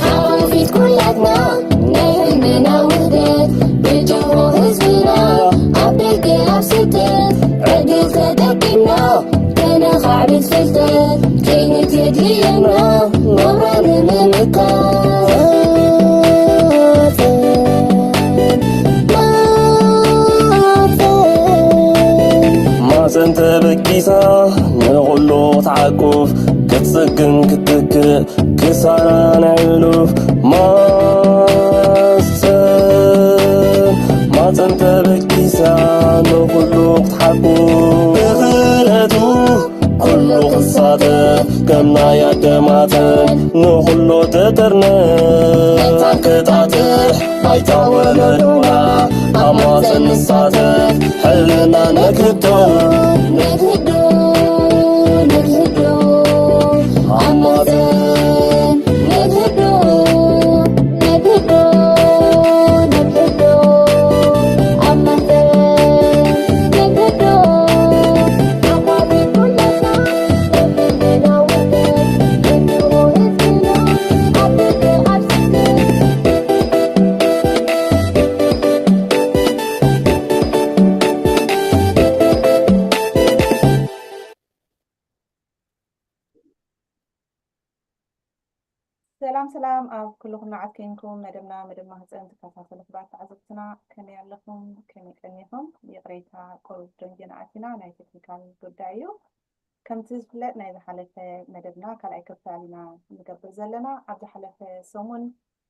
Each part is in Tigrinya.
ዓወት ፊት ኩላትና ናይ ህልምና ውህደት ብጀሆ ህዝብና ኣብ ደገ ኣብ ስደት ዕድል ተጠቂምና ከነኻዕብት ፍልጠት ከይንትድልየና ናብራ ንምምካት ማፀን ተበጊሳ ንኹሉ ክትዓቁፍ ክትጽግን ክትትክእ ክሳራ ናይ ሕሉፍ ማፀን ማፀን ተበጊሳ ንኹሉ ክትሓቁፍ ብኽእለቱ ኩሉ ክሳተፍ ከም ናይ ኣደ ማፀን ንኹሉ ትጥርነፍ መታን ክጣጥሕ ባይታ ወለዶና ኣብ ማፀን ንሳተፍ ሕልና ነግህዶ ነግህዶ ነግህዶ ኣብ ማፀን ነግህዶ ነግህዶ ነግህዶ ኣብ ማፀን ነግህዶ ኣባቢ ኩለና ነብልና ውበት እንሆ ህዝብና ኣብ ደገ ኣብ ስደት ሰላም ሰላም ኣብ ኩሉ ኩርናዓት ኮንኩም መደብና መደብ ማህፀን ትከታተሉ ክቡራት ተዓዘብትና ከመይ ኣለኹም? ከመይ ቀኒኹም? ይቕሬታ ቁሩብ ደንጊና ኣቲና ናይ ቴክኒካል ጉዳይ እዩ። ከምቲ ዝፍለጥ ናይ ዝሓለፈ መደብና ካልኣይ ክፋል ኢና ንገብር ዘለና። ኣብ ዝሓለፈ ሰሙን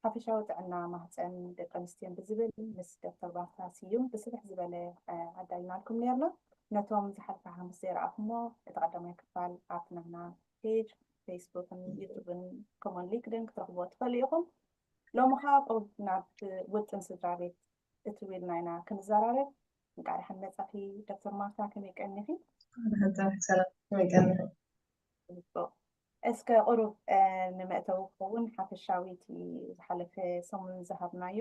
ሓፈሻዊ ጥዕና ማህፀን ደቂ ኣንስትዮን ብዝብል ምስ ዶክተር ባርታ ስዩም ብስፍሕ ዝበለ ኣዳሊናልኩም ነርና። ነቶም ዝሓለፈ ሓሙስ ዘይረኣኹሞ እቲ ቀዳማይ ክፋል ኣብቲ ናህና ፔጅ ፌስቡክን ዩቱብን ከምኡን ሊንክድን ክትረኽብዎ ትኽእሉ ኢኹም። ሎሚ ኸዓ ቁሩብ ናብ ውጥን ስድራ ቤት እትው ኢልና ኢና ክንዘራረብ። እንቃዕ ደሓን መጻኺ ዶክተር ማርታ፣ ከመይ ቀኒኺ? ሰላም፣ ከመይ ቀኒኺ? ጽቡቕ። እስከ ቁሩብ ንመእተዊ ክኸውን ሓፈሻዊ እቲ ዝሓለፈ ሰሙን ዝሃብናዮ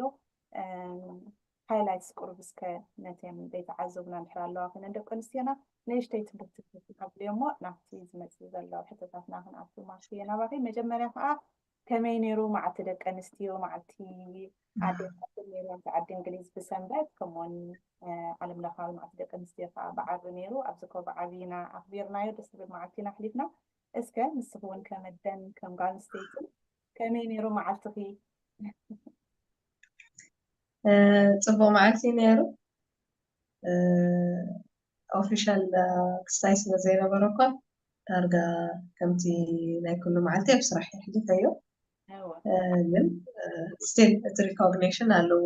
ሃይላይትስ ቁሩብ እስከ ነተን ዘይተዓዘቡና እንድሕር ኣለዋ ኮይነን ደቂ ኣንስትዮና ንእሽተይ ትምህርቲ ክህብ እሞ ናብቲ ዝመጽእ ዘሎ ሕቶታትና ክንኣቱ። ማርትየ ናባኺ። መጀመርያ ከዓ ከመይ ነይሩ መዓልቲ ደቂ ኣንስትዮ፣ መዓልቲ ኣዴታትን ነይሩ ኣብቲ ዓዲ እንግሊዝ ብሰንበት፣ ከምኡውን ዓለም ለኻዊ መዓልቲ ደቂ ኣንስትዮ ከዓ ብዓርቢ ነይሩ። ኣብዚ ኮ ብዓብይና ኣኽቢርናዮ፣ ደስ ዝብል መዓልቲ ኢና ኣሕሊፍና። እስከ ንስኺ እውን ከም ኣደን ከም ጓል ኣንስተይትን ከመይ ነይሩ መዓልትኺ? ጽቡቕ መዓልቲ ነይሩ። ኦፊሻል ክስታይ ስለ ዘይነበረ እኳ ዳርጋ ከምቲ ናይ ኩሉ መዓልቲ ኣብ ስራሕ የሕሊፈዮ። ግን ስቲል እቲ ሪኮግኒሽን ኣለዎ።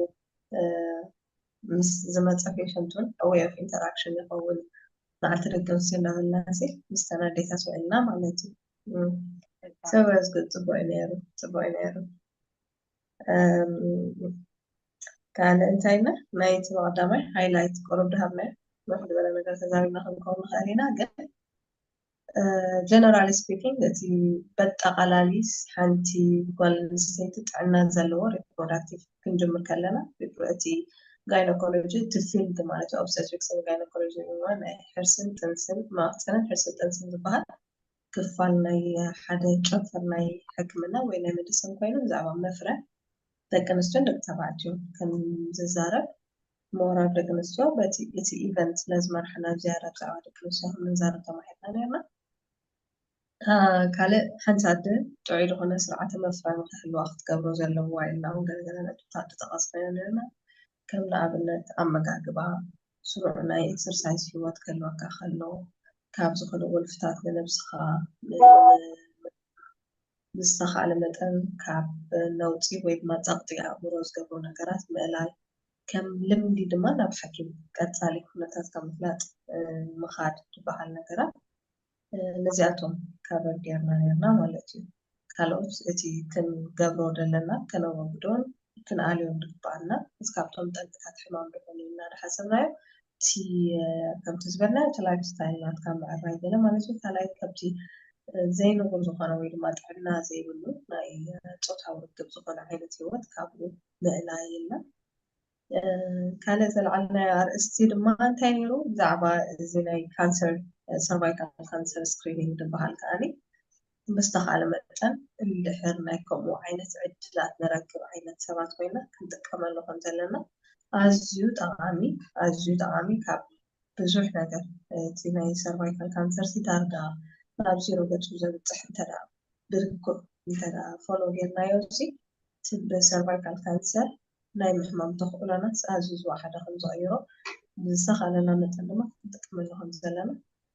ምስ ዝመፀ ፔሸንት እውን ወይ ኦፍ ኢንተራክሽን ይኸውን መዓልቲ ደቂ ኣንስትዮ እናበልና ሲ ምስ ተናዴታት ውዕልና ማለት እዩ። ሰበዝ ግን ፅቡቅ እዩ ነይሩ፣ ፅቡቅ እዩ ነይሩ። ካልእ እንታይ ና ናይቲ ቀዳማይ ሃይላይት ቁሩብ ድሃብናዮ። ብዙሕ ዝበለ ነገር ተዛሪብና ክንከውን ንኽእል ኢና፣ ግን ጀነራሊ ስፒኪንግ እቲ በጠቓላሊ ሓንቲ ጓል ኣንስተይቲ ጥዕና ዘለዎ ሪፕሮዳክቲቭ ክንጅምር ከለና እቲ ጋይኖኮሎጂ እቲ ፊልድ ማለት እዩ ኦብስቴትሪክስ ጋይኖኮሎጂ ድማ ናይ ሕርስን ጥንስን ማህፀንን ሕርስን ጥንስን ዝበሃል ክፋል ናይ ሓደ ጨንፈር ናይ ሕክምና ወይ ናይ መድስን ኮይኑ ብዛዕባ መፍረ ደቂ ኣንስትዮን ደቂ ተባዕትዮ ከም ዝዛረብ ሞር ኣብ ደቂ ኣንስትዮ በቲ እቲ ኢቨንት ስለ ዝመርሓና ዝያዳ ብዛዕባ ደቂ ኣንስትዮ ከም ንዛረብ ተማሂርና ነርና። ካልእ ሓንቲ ኣደ ጥዑይ ዝኾነ ስርዓተ መፍረ ንክህልዋ ክትገብሮ ዘለዋ ኢልና እውን ገለገለ ነጥብታት ንጠቐስ ኮይና ነርና። ከም ንኣብነት ኣመጋግባ፣ ስሩዕ ናይ ኤክሰርሳይዝ ህይወት ክህልወካ ከሎ፣ ካብ ዝኾነ ወልፍታት ንነብስኻ ብዝተኻእለ መጠን ካብ ነውፂ ወይ ድማ ፀቕጢ ኣእምሮ ዝገብሩ ነገራት ምእላይ፣ ከም ልምዲ ድማ ናብ ሓኪም ቀፃሊ ኩነታትካ ምፍላጥ ምኻድ ዝበሃል ነገራት ነዚኣቶም ካቨር ጌርና ነርና ማለት እዩ። ካልኦት እቲ ክንገብሮ ዘለና ከነወግዶን ክንኣልዮን ዝግበኣና እዚ ካብቶም ጠንቅታት ሕማም ዝኾኑ ኢልና ዝሓሰብናዮ እቲ ከምቲ ዝበልናዮ እቲ ላይፍ ስታይል ናትካ ምዕራይ ገለ ማለት እዩ። ካልኣይ ካብቲ ዘይንቡር ዝኾነ ወይ ድማ ጥዕና ዘይብሉ ናይ ፆታዊ ርክብ ዝኾነ ዓይነት ህይወት ካብኡ ምእላይ ኢልና ካልእ ዘልዓልናዮ ኣርእስቲ ድማ እንታይ ነይሩ? ብዛዕባ እዚ ናይ ካንሰር ሰርቫይካል ካንሰር ስክሪኒንግ ዝበሃል ከዓኒ ብዝተኻለ መጠን እንድሕር ናይ ከምኡ ዓይነት ዕድላት ንረክብ ዓይነት ሰባት ኮይና ክንጥቀመሉ ከም ዘለና ኣዝዩ ጠቓሚ ኣዝዩ ጠቓሚ ካብ ብዙሕ ነገር እቲ ናይ cervical cancer ሲ ዳርጋ ናብ ዜሮ ገጹ ዘብፅሕ እንተ ብርግእ እንተ follow ጌርናዮ እዚ ብሰርቫይካል ካንሰር ናይ ምሕማም ተኽእሎና ኣዝዩ ዝወሓደ ከም ዝቕይሮ ብዝተኻለና መጠን ድማ ክንጥቀመሉ ከም ዘለና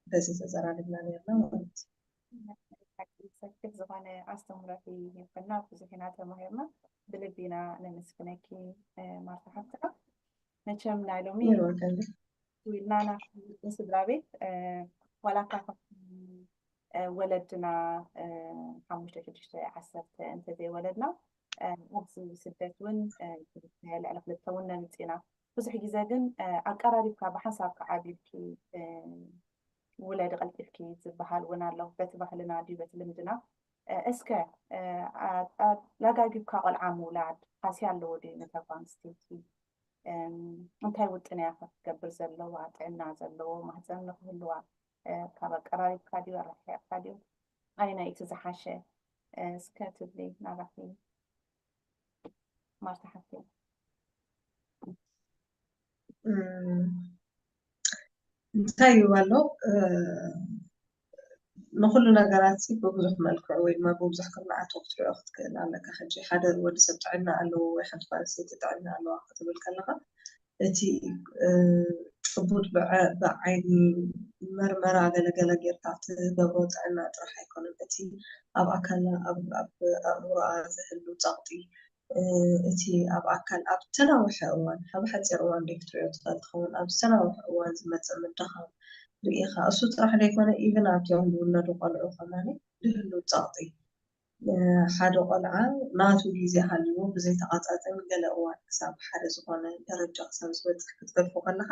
በዚ ተዘራሪብና ነርና ማለት እዩ። ሰፊሕ ዝኾነ ኣስተምህሮት ይህብና ብዙሕ ኢና ተማሂርና ብልቢ ኢና ነመስግነኪ ማርታ ሓፍትና። መቸም ናይ ሎሚ ኢልና ናብ ስድራ ቤት ዋላ እኳ ወለድና ሓሙሽተ ሽዱሽተ ዓሰርተ እንተዘይወለድና ኣብዚ ስደት እውን ልዕሊ ክልተ እውን ነምፅና ብዙሕ ግዜ ግን ኣቀራሪብካ ብሓንሳብ ክዓብብኪ ውለዲ ቀልጢፍኪ ዝበሃል እውን ኣሎ። በቲ ባህልና ድዩ በቲ ልምድና እስከ ለጋጊብካ ቆልዓ ምውላድ ሃስያ ኣለዎ ድዩ ነታ ጓል ኣንስተይቲ? እንታይ ውጥን እያ ክትገብር ዘለዋ? ጥዕና ዘለዎ ማህፀን ንክህልዋ ካብ ኣቀራሪብካ ድዩ ኣረሓቂቕካ ድዩ? ኣየናይ እቲ ዝሓሸ እስከ ትብሊ ናባኺ ማርታ ሓፍተይ? እንታይ ይብሉ ኣለዉ ንኩሉ ነገራት ብብዙሕ መልክዑ ወይ ድማ ብብዙሕ ክርናዓት ክትሪኦ ክትክእል ኣለካ። ሕጂ ሓደ ወዲ ሰብ ጥዕና ኣለዎ ወይ ሓንቲ ጓል ኣንስተይቲ ጥዕና ኣለዋ ክትብል ከለካ እቲ ጭቡጥ ብዓይኒ መርመራ ገለገለ ጌርካ ትገብሮ ጥዕና ጥራሕ ኣይኮነን። እቲ ኣብ ኣካላ ኣብ ኣእምሮኣ ዝህሉ ጸቕጢ እቲ ኣብ ኣካል ኣብ ዝተናውሐ እዋን፣ ኣብ ሓጺር እዋን ደይ ክትርእዮ ትኽእል ትኸውን፣ ኣብ ዝተናውሐ እዋን ዝመጽእ ምድኻም ርኢኻ፣ እሱ ጥራሕ ደይኮነ ኢቭን ኣብቲኦም ዝውለዱ ቆልዑ ከማኒ ዝህሉ ጸቕጢ ሓደ ቆልዓ ናቱ ግዜ ሃልይዎ ብዘይተቓጻጸን ገለ እዋን ክሳብ ሓደ ዝኾነ ደረጃ ክሳብ ዝበጽሕ ክትገድፎ ከለኻ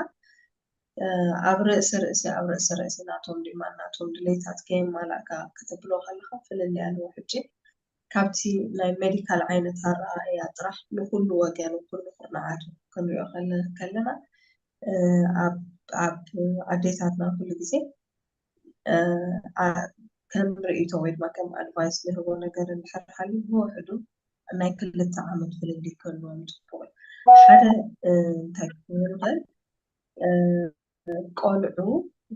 ኣብ ርእሲ ርእሲ ኣብ ርእሲ ርእሲ ናቶም ዲማን ናቶም ድሌታት ከየማላእካ ከተብሎ ከለኻ ፍልልይ ኣለዎ። ሕጂ ካብቲ ናይ ሜዲካል ዓይነት ኣረኣእያ ጥራሕ ንኩሉ ወገን ኩሉ ኩርናዓቱ ክንሪኦ ከለና ኣብ ኣዴታትና ኩሉ ግዜ ከም ርእይቶ ወይ ድማ ከም ኣድቫይስ ንህቦ ነገር እንድሕር ሃልዩ ብውሕዱ ናይ ክልተ ዓመት ፍልልይ ክህልዎም ጽቡቕ ሓደ እንታይ ክህበል ቆልዑ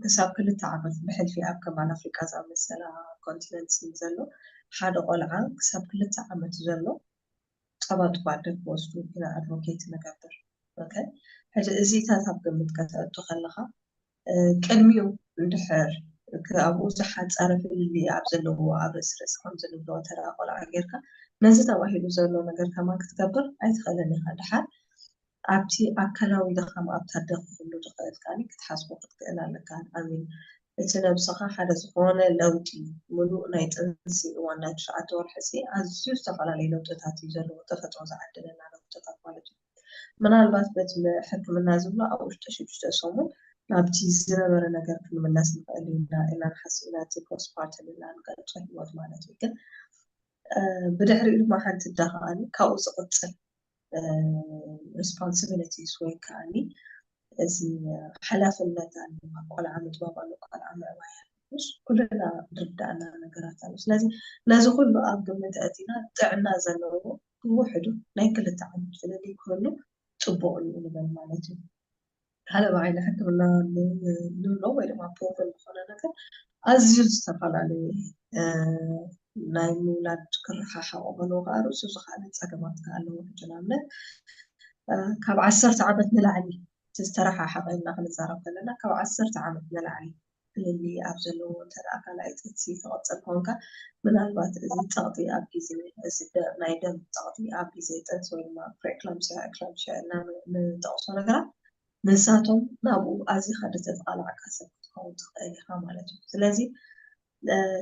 ክሳብ ክልተ ዓመት ብሕልፊ ኣብ ከማን ኣፍሪቃ ዝኣመሰላ ኮንቲነንት ዘሎ ሓደ ቆልዓ ክሳብ ክልተ ዓመት ዘሎ ጸባ ጡብ ኣደ ክወስዱ ኢና ኣድቮኬት ንገብር። ሕጂ እዚታት ኣብ ግምት ከተእቱ ከለኻ ቅድሚኡ እንድሕር ኣብኡ ዝሓፀረ ፍልልይ ኣብ ዘለዎ ኣብ ርእሲ ርእሲ ከምዚ ንብሎ ተራ ቆልዓ ጌርካ ነዚ ተባሂሉ ዘሎ ነገር ከማን ክትገብር ኣይትኽእልን ኢኻ። ድሓር ኣብቲ ኣካላዊ ድኻም ኣብታ ኣደ ክህሉ ዝኽእል ከኣ ክትሓስቦ ክትክእል ኣለካ። ኣሚን እቲ ነብስኻ ሓደ ዝኾነ ለውጢ ምሉእ ናይ ጥንሲ እዋን ናይ ትሽዓተ ወርሒ ሲ ኣዝዩ ዝተፈላለዩ ለውጥታት እዩ ዘለዎ። ተፈጥሮ ዝዓደለና ለውጥታት ማለት እዩ። ምናልባት በቲ ሕክምና ዝብሎ ኣብ ውሽጢ ሽዱሽተ ሰሙን ናብቲ ዝነበረ ነገር ክንምለስ ንኽእል ኢና ኢልና ንሓስብ ኢና። እቲ ፖስትፓርተም ኢልና ንገልጾ ህይወት ማለት እዩ። ግን ብድሕሪኡ ድማ ሓንቲ ኣደ ከኣ ካብኡ ዝቕጽል ሪስፖንሲቢሊቲስ ወይ ከኣ እዚ ሓላፍነት ኣለዋ። ቆልዓ ምጥባብ ኣሎ፣ ቆልዓ ምዕባይ ኣሎ። ኩልና ዝርዳእና ነገራት ኣሎ። ስለዚ ነዚ ኩሉ ኣብ ግምት ኣእቲና ጥዕና ዘለዎ ብውሕዱ ናይ ክልተ ዓመት ፍልልይ ክህሉ ጽቡቕ እዩ ንበል ማለት እዩ። ሓደ ብዓይኒ ሕክምና ንብሎ ወይ ድማ ፕሮቨን ዝኾነ ነገር ኣዝዩ ዝተፈላለዩ ናይ ምውላድ ክረሓሓቑ ከለዉ ከዓ ርእሱ ዝኸኣለ ፀገማት ከኣለዎ ሕጂ ንኣብነት ካብ ዓሰርተ ዓመት ንላዕሊ ዝተረሓሓቐ ኢልና ክንዛረብ ከለና ካብ ዓሰርተ ዓመት ንላዕሊ ፍልልይ ኣብ ዘለዎ እንተ ካልኣይ ጥንሲ ትቐፅል ኮንካ ምናልባት እዚ ፀቕጢ ኣብ ግዜ እዚ ናይ ደም ፀቕጢ ኣብ ግዜ ጥንሲ ወይ ድማ ፕሬክላምሲያ ኤክላምሲያ እና ንጠቕሶ ነገራት ንሳቶም ናብኡ ኣዚኻ ዝተጠቓላዕካ ሰብ ክትከውን ትኽእል ኢኻ ማለት እዩ። ስለዚ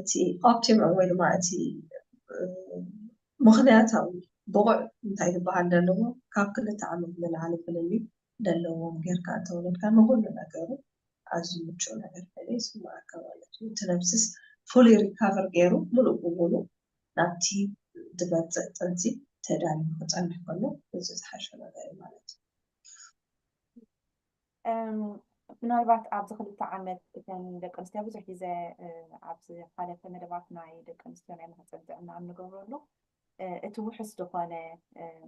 እቲ ኦፕቲመም ወይ ድማ እቲ ምኽንያታዊ ብቑዕ እንታይ ዝበሃል ዘለዎ ካብ ክልተ ዓመት ንላዕሊ ፍልልይ ዘለዎም ጌርካ እንተወለድካ ንኹሉ ነገሩ ኣዝዩ ምቹእ ነገር ኮይኑ ይስምዓካ ማለት እዩ። እቲ ነብስስ ፉሊ ሪካቨር ገይሩ ሙሉእ ብሙሉእ ናብቲ ዝመፅእ ጥንሲ ተዳልዩ ክፀንሕ ከሎ እዚ ዝሓሸ ነገር እዩ ማለት እዩ። ምናልባት ኣብዚ ክልተ ዓመት እተን ደቂ ኣንስትዮ ብዙሕ ግዜ ኣብ ዝሓለፈ መደባት ናይ ደቂ ኣንስትዮ ናይ ማህፀን ጥዕና እንገብረሉ እቲ ውሕስ ዝኾነ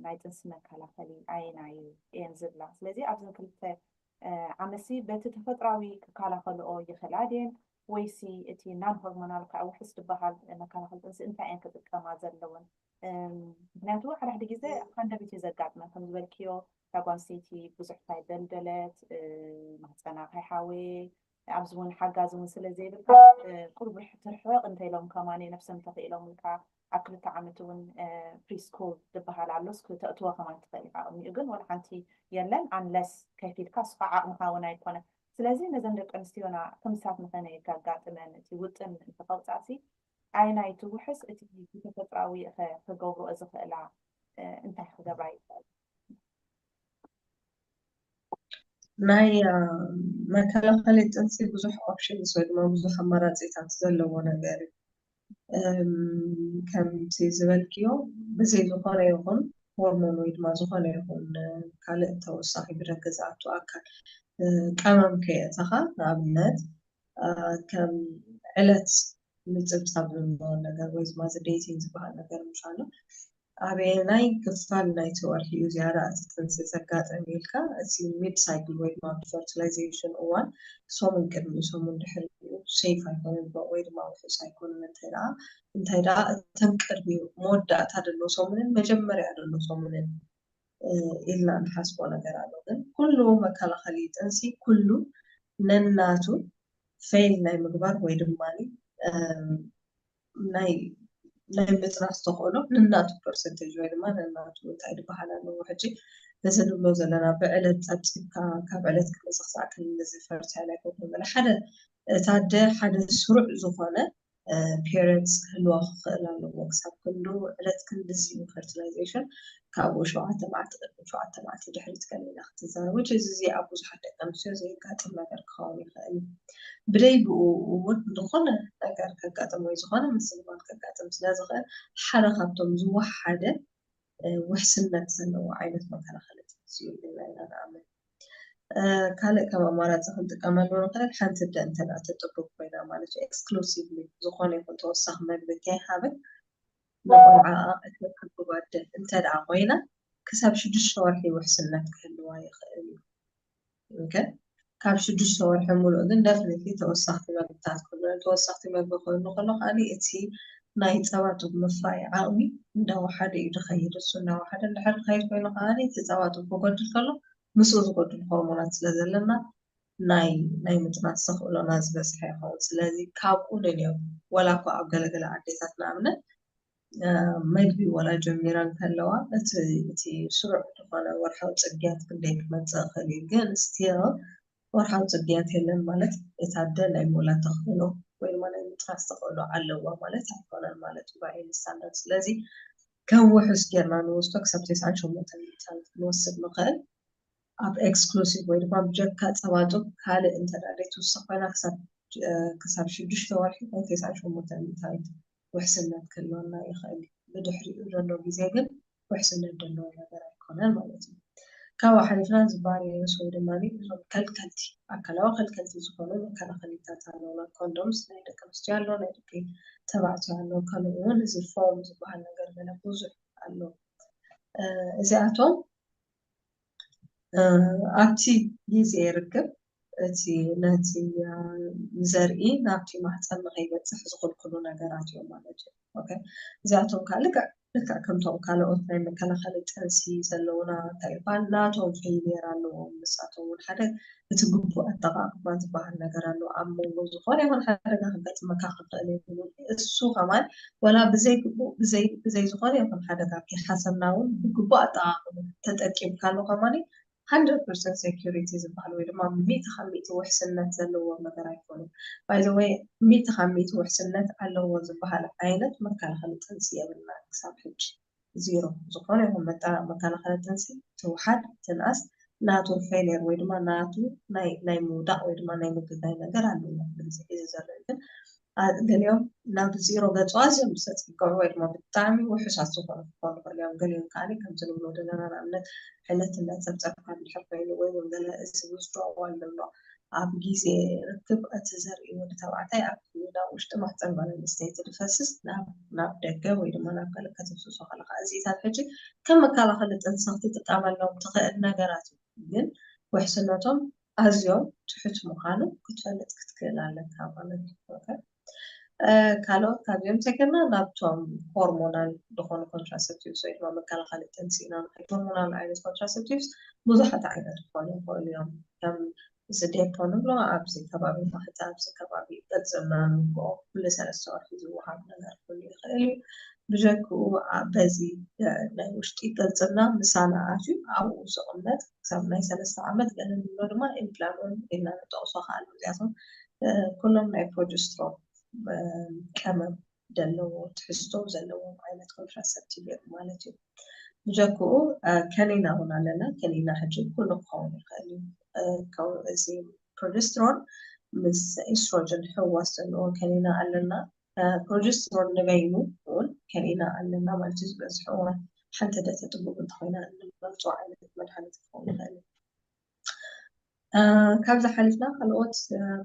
ናይ ጥንሲ መከላኸሊ ኣየናይ እዩ እየን ዝብላ። ስለዚ ኣብዘን ክልተ ዓመትሲ በቲ ተፈጥራዊ ክከላኸልኦ ይኽእላ ድየን ወይሲ እቲ ናን ሆርሞናል ከዓ ውሕስ ዝበሃል መከላኸሊ ጥንሲ እንታይ እየን ክጥቀማ ዘለወን? ምክንያቱ ሓደ ሓደ ግዜ ፓንደሚክ እዩ ዘጋጥመን ከም ዝበልክዮ እታ ጓል ኣንስተይቲ ብዙሕ እንታይ ደልደለት ማህፀና ከይሓወየ ኣብዚ እውን ሓጋዚ እውን ስለ ዘይብልካ ቁሩብ ትርሕቕ እንተኢሎም ከማን ነብሰም ተኽኢሎም ኢልካ ኣብ ክልተ ዓመት እውን ፕሪስኩል ዝበሃል ኣሎስ ክተእትዎ ከማን ትኽእል ኢኻ። እኒኡ ግን ወላ ሓንቲ የለን ኣንለስ ከፊልካ እሱ ከዓ ዓቕምኻ እውን ኣይኮነ። ስለዚ ነዘን ደቂ ኣንስትዮና ከምሳት ንኸነ ከጋጥመን እቲ ውጥን እንተኸውፃእሲ ኣየናይቲ ውሕስ እቲ ብተፈጥራዊ ከገብርኦ ዝኽእላ እንታይ ክገብራ ይኽእል? ናይ መከላኸሊ ጥንሲ ብዙሕ ኦፕሽንስ ወይ ድማ ብዙሕ ኣማራፂታት ዘለዎ ነገር እዩ። ከምቲ ዝበልክዮ ብዘይ ዝኾነ ይኹን ሆርሞን ወይ ድማ ዝኾነ ይኹን ካልእ ተወሳኺ ብደገ ዝኣቱ ኣካል ቀመም ከየእተኻ ንኣብነት ከም ዕለት ምፅብፃብ ዘለዎ ነገር ወይ ድማ እዚ ዴቲንግ ዝበሃል ነገር ምሻሎ ኣበየናይ ክፋል ናይቲ ወርሒ እዩ ዝያዳ እቲ ጥንሲ ዘጋጥም ኢልካ እቲ ሚድ ሳይክል ወይ ድማ ፈርቲላይዜሽን እዋን ሰሙን ቅድሚ ሰሙን ድሕሪ ሴፍ ኣይኮነን ወይ ድማ ውሑስ ኣይኮነን እንታይ ደኣ እንታይ ደኣ እተን ቅድሚ መወዳእታ ደሎ ሰሙንን መጀመርያ ደሎ ሰሙንን ኢልና ንሓስቦ ነገር ኣሎ ግን ኩሉ መከላኸሊ ጥንሲ ኩሉ ነናቱ ፌል ናይ ምግባር ወይ ድማ ናይ ናይ ምፅናስ ተኽእሎ ነናቱ ፐርሰንቴጅ ወይ ድማ ነናቱ እንታይ ዝበሃል ኣለዎ ሕጂ እዚ ንብሎ ዘለና ብዕለት ፀብፂብካ ካብ ዕለት ክንስክሳዕ ክንዚ ፈርታይል ኣይኮንኩን ገለ ሓደ እታ ኣደ ሓደ ስሩዕ ዝኾነ ፔሪየድስ ክህልዋ ክኽእል ኣለዎ ክሳብ ክንዱ ዕለት ክንድዚ ፈርቲላይዜሽን ካብኡ ሸውዓተ መዓልቲ ቅድሚ ሸውዓተ መዓልቲ ድሕሪት ከሊላ ክትዛረብ which is እዚ ኣብ ብዙሓት ደቂ ኣንስትዮ ዘየጋጥም ነገር ክኸውን ይኽእል እዩ ብደይ ብኡ እውን ዝኾነ ነገር ከጋጥም ወይ ዝኾነ ምስልማል ከጋጥም ስለ ዝኽእል ሓደ ካብቶም ዝወሓደ ውሕስነት ዘለዎ ዓይነት መከላኸሊ ጥንሲ እዩ ኢልና ኢና ንኣምን ካልእ ከም ኣማራፂ ክንጥቀመሉ ንኽእል ሓንቲ ደ እንተ ተጥብብ ኮይና ማለት እዩ exclusively ዝኾነ ይኹን ተወሳኺ መግቢ ከይሃበት ንቆልዓኣ እተቅብብ ኣደ እንተ ደኣ ኮይና ክሳብ ሽዱሽተ ወርሒ ውሕስነት ክህልዋ ይኽእል እዩ ካብ ሽዱሽተ ወርሒ ሙሉእ ግን definitely ተወሳኽቲ መግብታት ክህሉ ተወሳኽቲ መግቢ ክህሉ ከሎ ከዓ እቲ ናይ ፀባ ጡብ ምፍራይ ዓቕሚ እንዳወሓደ እዩ ዝኸይድ እሱ እንዳወሓደ እንድሕር ዝኸይድ ኮይኑ ከዓ እቲ ፀባ ጡብ ክጎድል ከሎ ምስኡ ዝጎድል ሆርሞናት ስለ ዘለና ናይ ናይ ምጥናስ ተኽእሎና ዝበዝሐ ይኸውን ስለዚ ካብኡ ንንዮም ወላ እኳ ኣብ ገለገለ ኣዴታት ንኣብነት መግቢ ወላ ጀሚረን ከለዋ እቲ እቲ ስሩዕ ዝኾነ ወርሓዊ ፅግያት ክንደይ ክመፅእ ይኽእል እዩ ግን still ወርሓዊ ፅግያት የለን ማለት እታ ኣደ ናይ ምውላድ ተኽእሎ ወይ ድማ ናይ ምጥናስ ተኽእሎ ኣለዋ ማለት ኣይኮነን ማለት እዩ by any standard ስለዚ ከም ውሑስ ጌርና ንወስዶ ክሳብ ተስዓን ሸሞንተን ሚእታዊት ክንወስድ ንኽእል ኣብ exclusive ወይ ድማ ብጀካ ፀባ ጡብ ካልእ እንተ ደኣ ዘይትውስኽ ኮይና ክሳብ ክሳብ ሽዱሽተ ወርሒ ናይ ተስዓን ሸሞንተን ሚእታዊት ውሕስነት ክህልወና ይኽእል እዩ። ብድሕሪኡ ዘሎ ግዜ ግን ውሕስነት ዘለዎ ነገር ኣይኮነን ማለት እዩ። ካብኡ ሓሊፍና እዚ ቫይረስ ወይ ድማ እዞም ከልከልቲ ኣካላዊ ከልከልቲ ዝኾኑ መከላኸሊታት ኣለውና። ኮንዶምስ ናይ ደቂ ኣንስትዮ ኣሎ፣ ናይ ደቂ ተባዕትዮ ኣሎ። ከምኡ እውን እዚ ፎም ዝበሃል ነገር ገለ ብዙሕ ኣሎ። እዚኣቶም ኣብቲ ግዜ ርክብ እቲ ነቲ ዘርኢ ናብቲ ማህፀን ንኸይበፅሕ ዝኽልክሉ ነገራት እዮም ማለት እዩ። እዚኣቶም ከዓ ልክዕ ልክዕ ከምቶም ካልኦት ናይ መከላኸሊ ጥንሲ ዘለውና እንታይ ይበሃል ናቶም ፌይልየር ኣለዎም። ንሳቶም እውን ሓደ እቲ ግቡእ ኣጠቓቕማ ዝበሃል ነገር ኣሎ። ኣብ መንጎ ዝኾነ ይኹን ሓደጋ ከጋጥመካ ክኽእል እዩ። እሱ ከማን ወላ ብዘይ ግቡእ ብዘይ ብዘይ ዝኾነ ይኹን ሓደጋ ከይሓሰብና እውን ብግቡእ ኣጠቓቕማ ተጠቂምካሉ ከማን hundred percent security ዝበሃል ወይ ድማ ሚእቲ ካብ ሚእቲ ውሕስነት ዘለዎ ነገር ኣይኮነን። By the way ሚእቲ ካብ ሚእቲ ውሕስነት ኣለዎ ዝበሃል ዓይነት መከላኸሊ ጥንሲ የብልና ክሳብ ሕጂ ዜሮ ዝኾነ ይኹን መከላኸሊ ጥንሲ ትውሓድ ትንኣስ ናቱ ፌልየር ወይ ድማ ናቱ ናይ ምውዳቕ ወይ ድማ ናይ ምግጋይ ነገር ኣለዎ። እዚ ሒዚ ዘሎ ግን ገሊኦም ናብ ዜሮ ገፁ ኣዝዮም ዝተፀግዑ ወይ ድማ ብጣዕሚ ውሑሳት ዝኾኑ ክኾኑ ይኽእሉ እዮም። ገሊኦም ከዓ ከምዚ ንብሎ ዘለና ንኣብነት ዕለት እንዳፀብፀብካ እንድሕር ኮይኑ ወይ እውን ገለ እዚ withdrawal ንብሎ ኣብ ግዜ ርክብ እቲ ዘርኢ ወዲ ተባዕታይ ኣብ ክሊላ ውሽጢ ማህፀን ጓል ኣንስተይቲ ዝፈስስ ናብ ደገ ወይ ድማ ናብ ካልእ ከተፍስሶ ከለኻ፣ እዚታት ሕጂ ከም መከላኸሊ ጥንሲ ክትጥቀመሎም ትኽእል ነገራት እዩ። ግን ውሕስነቶም ኣዝዮም ትሑት ምዃኑ ክትፈልጥ ክትክእል ኣለካ ማለት እዩ። ካልኦት ካብዚኦም ተገና ናብቶም ሆርሞናል ዝኾኑ ኮንትራሰፕቲቭስ ወይ ድማ መከላኸሊ ጥንሲ ኢና ንኸይድ። ሆርሞናል ዓይነት ኮንትራሰፕቲቭስ ብዙሓት ዓይነት ክኾኑ ይኽእሉ እዮም። ከም እዚ ዴፖ ንብሎ ኣብዚ ከባቢ ማህፀ ኣብዚ ከባቢ ቅርፅና ንብሎ ኩሉ ሰለስተ ወርሒ ዝወሃብ ነገር ክህሉ ይኽእል እዩ። ብጀክኡ በዚ ናይ ውሽጢ ቅርፅና ምሳና ኣትዩ ኣብኡ ዝቕመጥ ክሳብ ናይ ሰለስተ ዓመት ገለ ንብሎ ድማ ኢምፕላንት ኢልና ንጠቕሶ ከኣሉ እዚኣቶም ኩሎም ናይ ፕሮጀስትሮን ቀመም ዘለዎ ትሕዝቶ ዘለዎም ዓይነት ኮንትራሰፕቲቭ እዮም ማለት እዩ። ብጀክኡ ከኒና እውን ኣለና። ከኒና ሕጂ ኩሉ ክኸውን ይኽእል እዩ። እዚ ፕሮጀስትሮን ምስ ኤስትሮጅን ሕዋስ ዘለዎ ከኒና ኣለና። ፕሮጀስትሮን ንበይኑ እውን ከኒና ኣለና ማለት እዩ። ዝበዝሑ እዋን ሓንቲ ደተ ጥቡቅ እንተኮይና እንመርፆ ዓይነት መድሃኒት ክኸውን ይኽእል እዩ። ካብዚ ሓሊፍና ካልኦት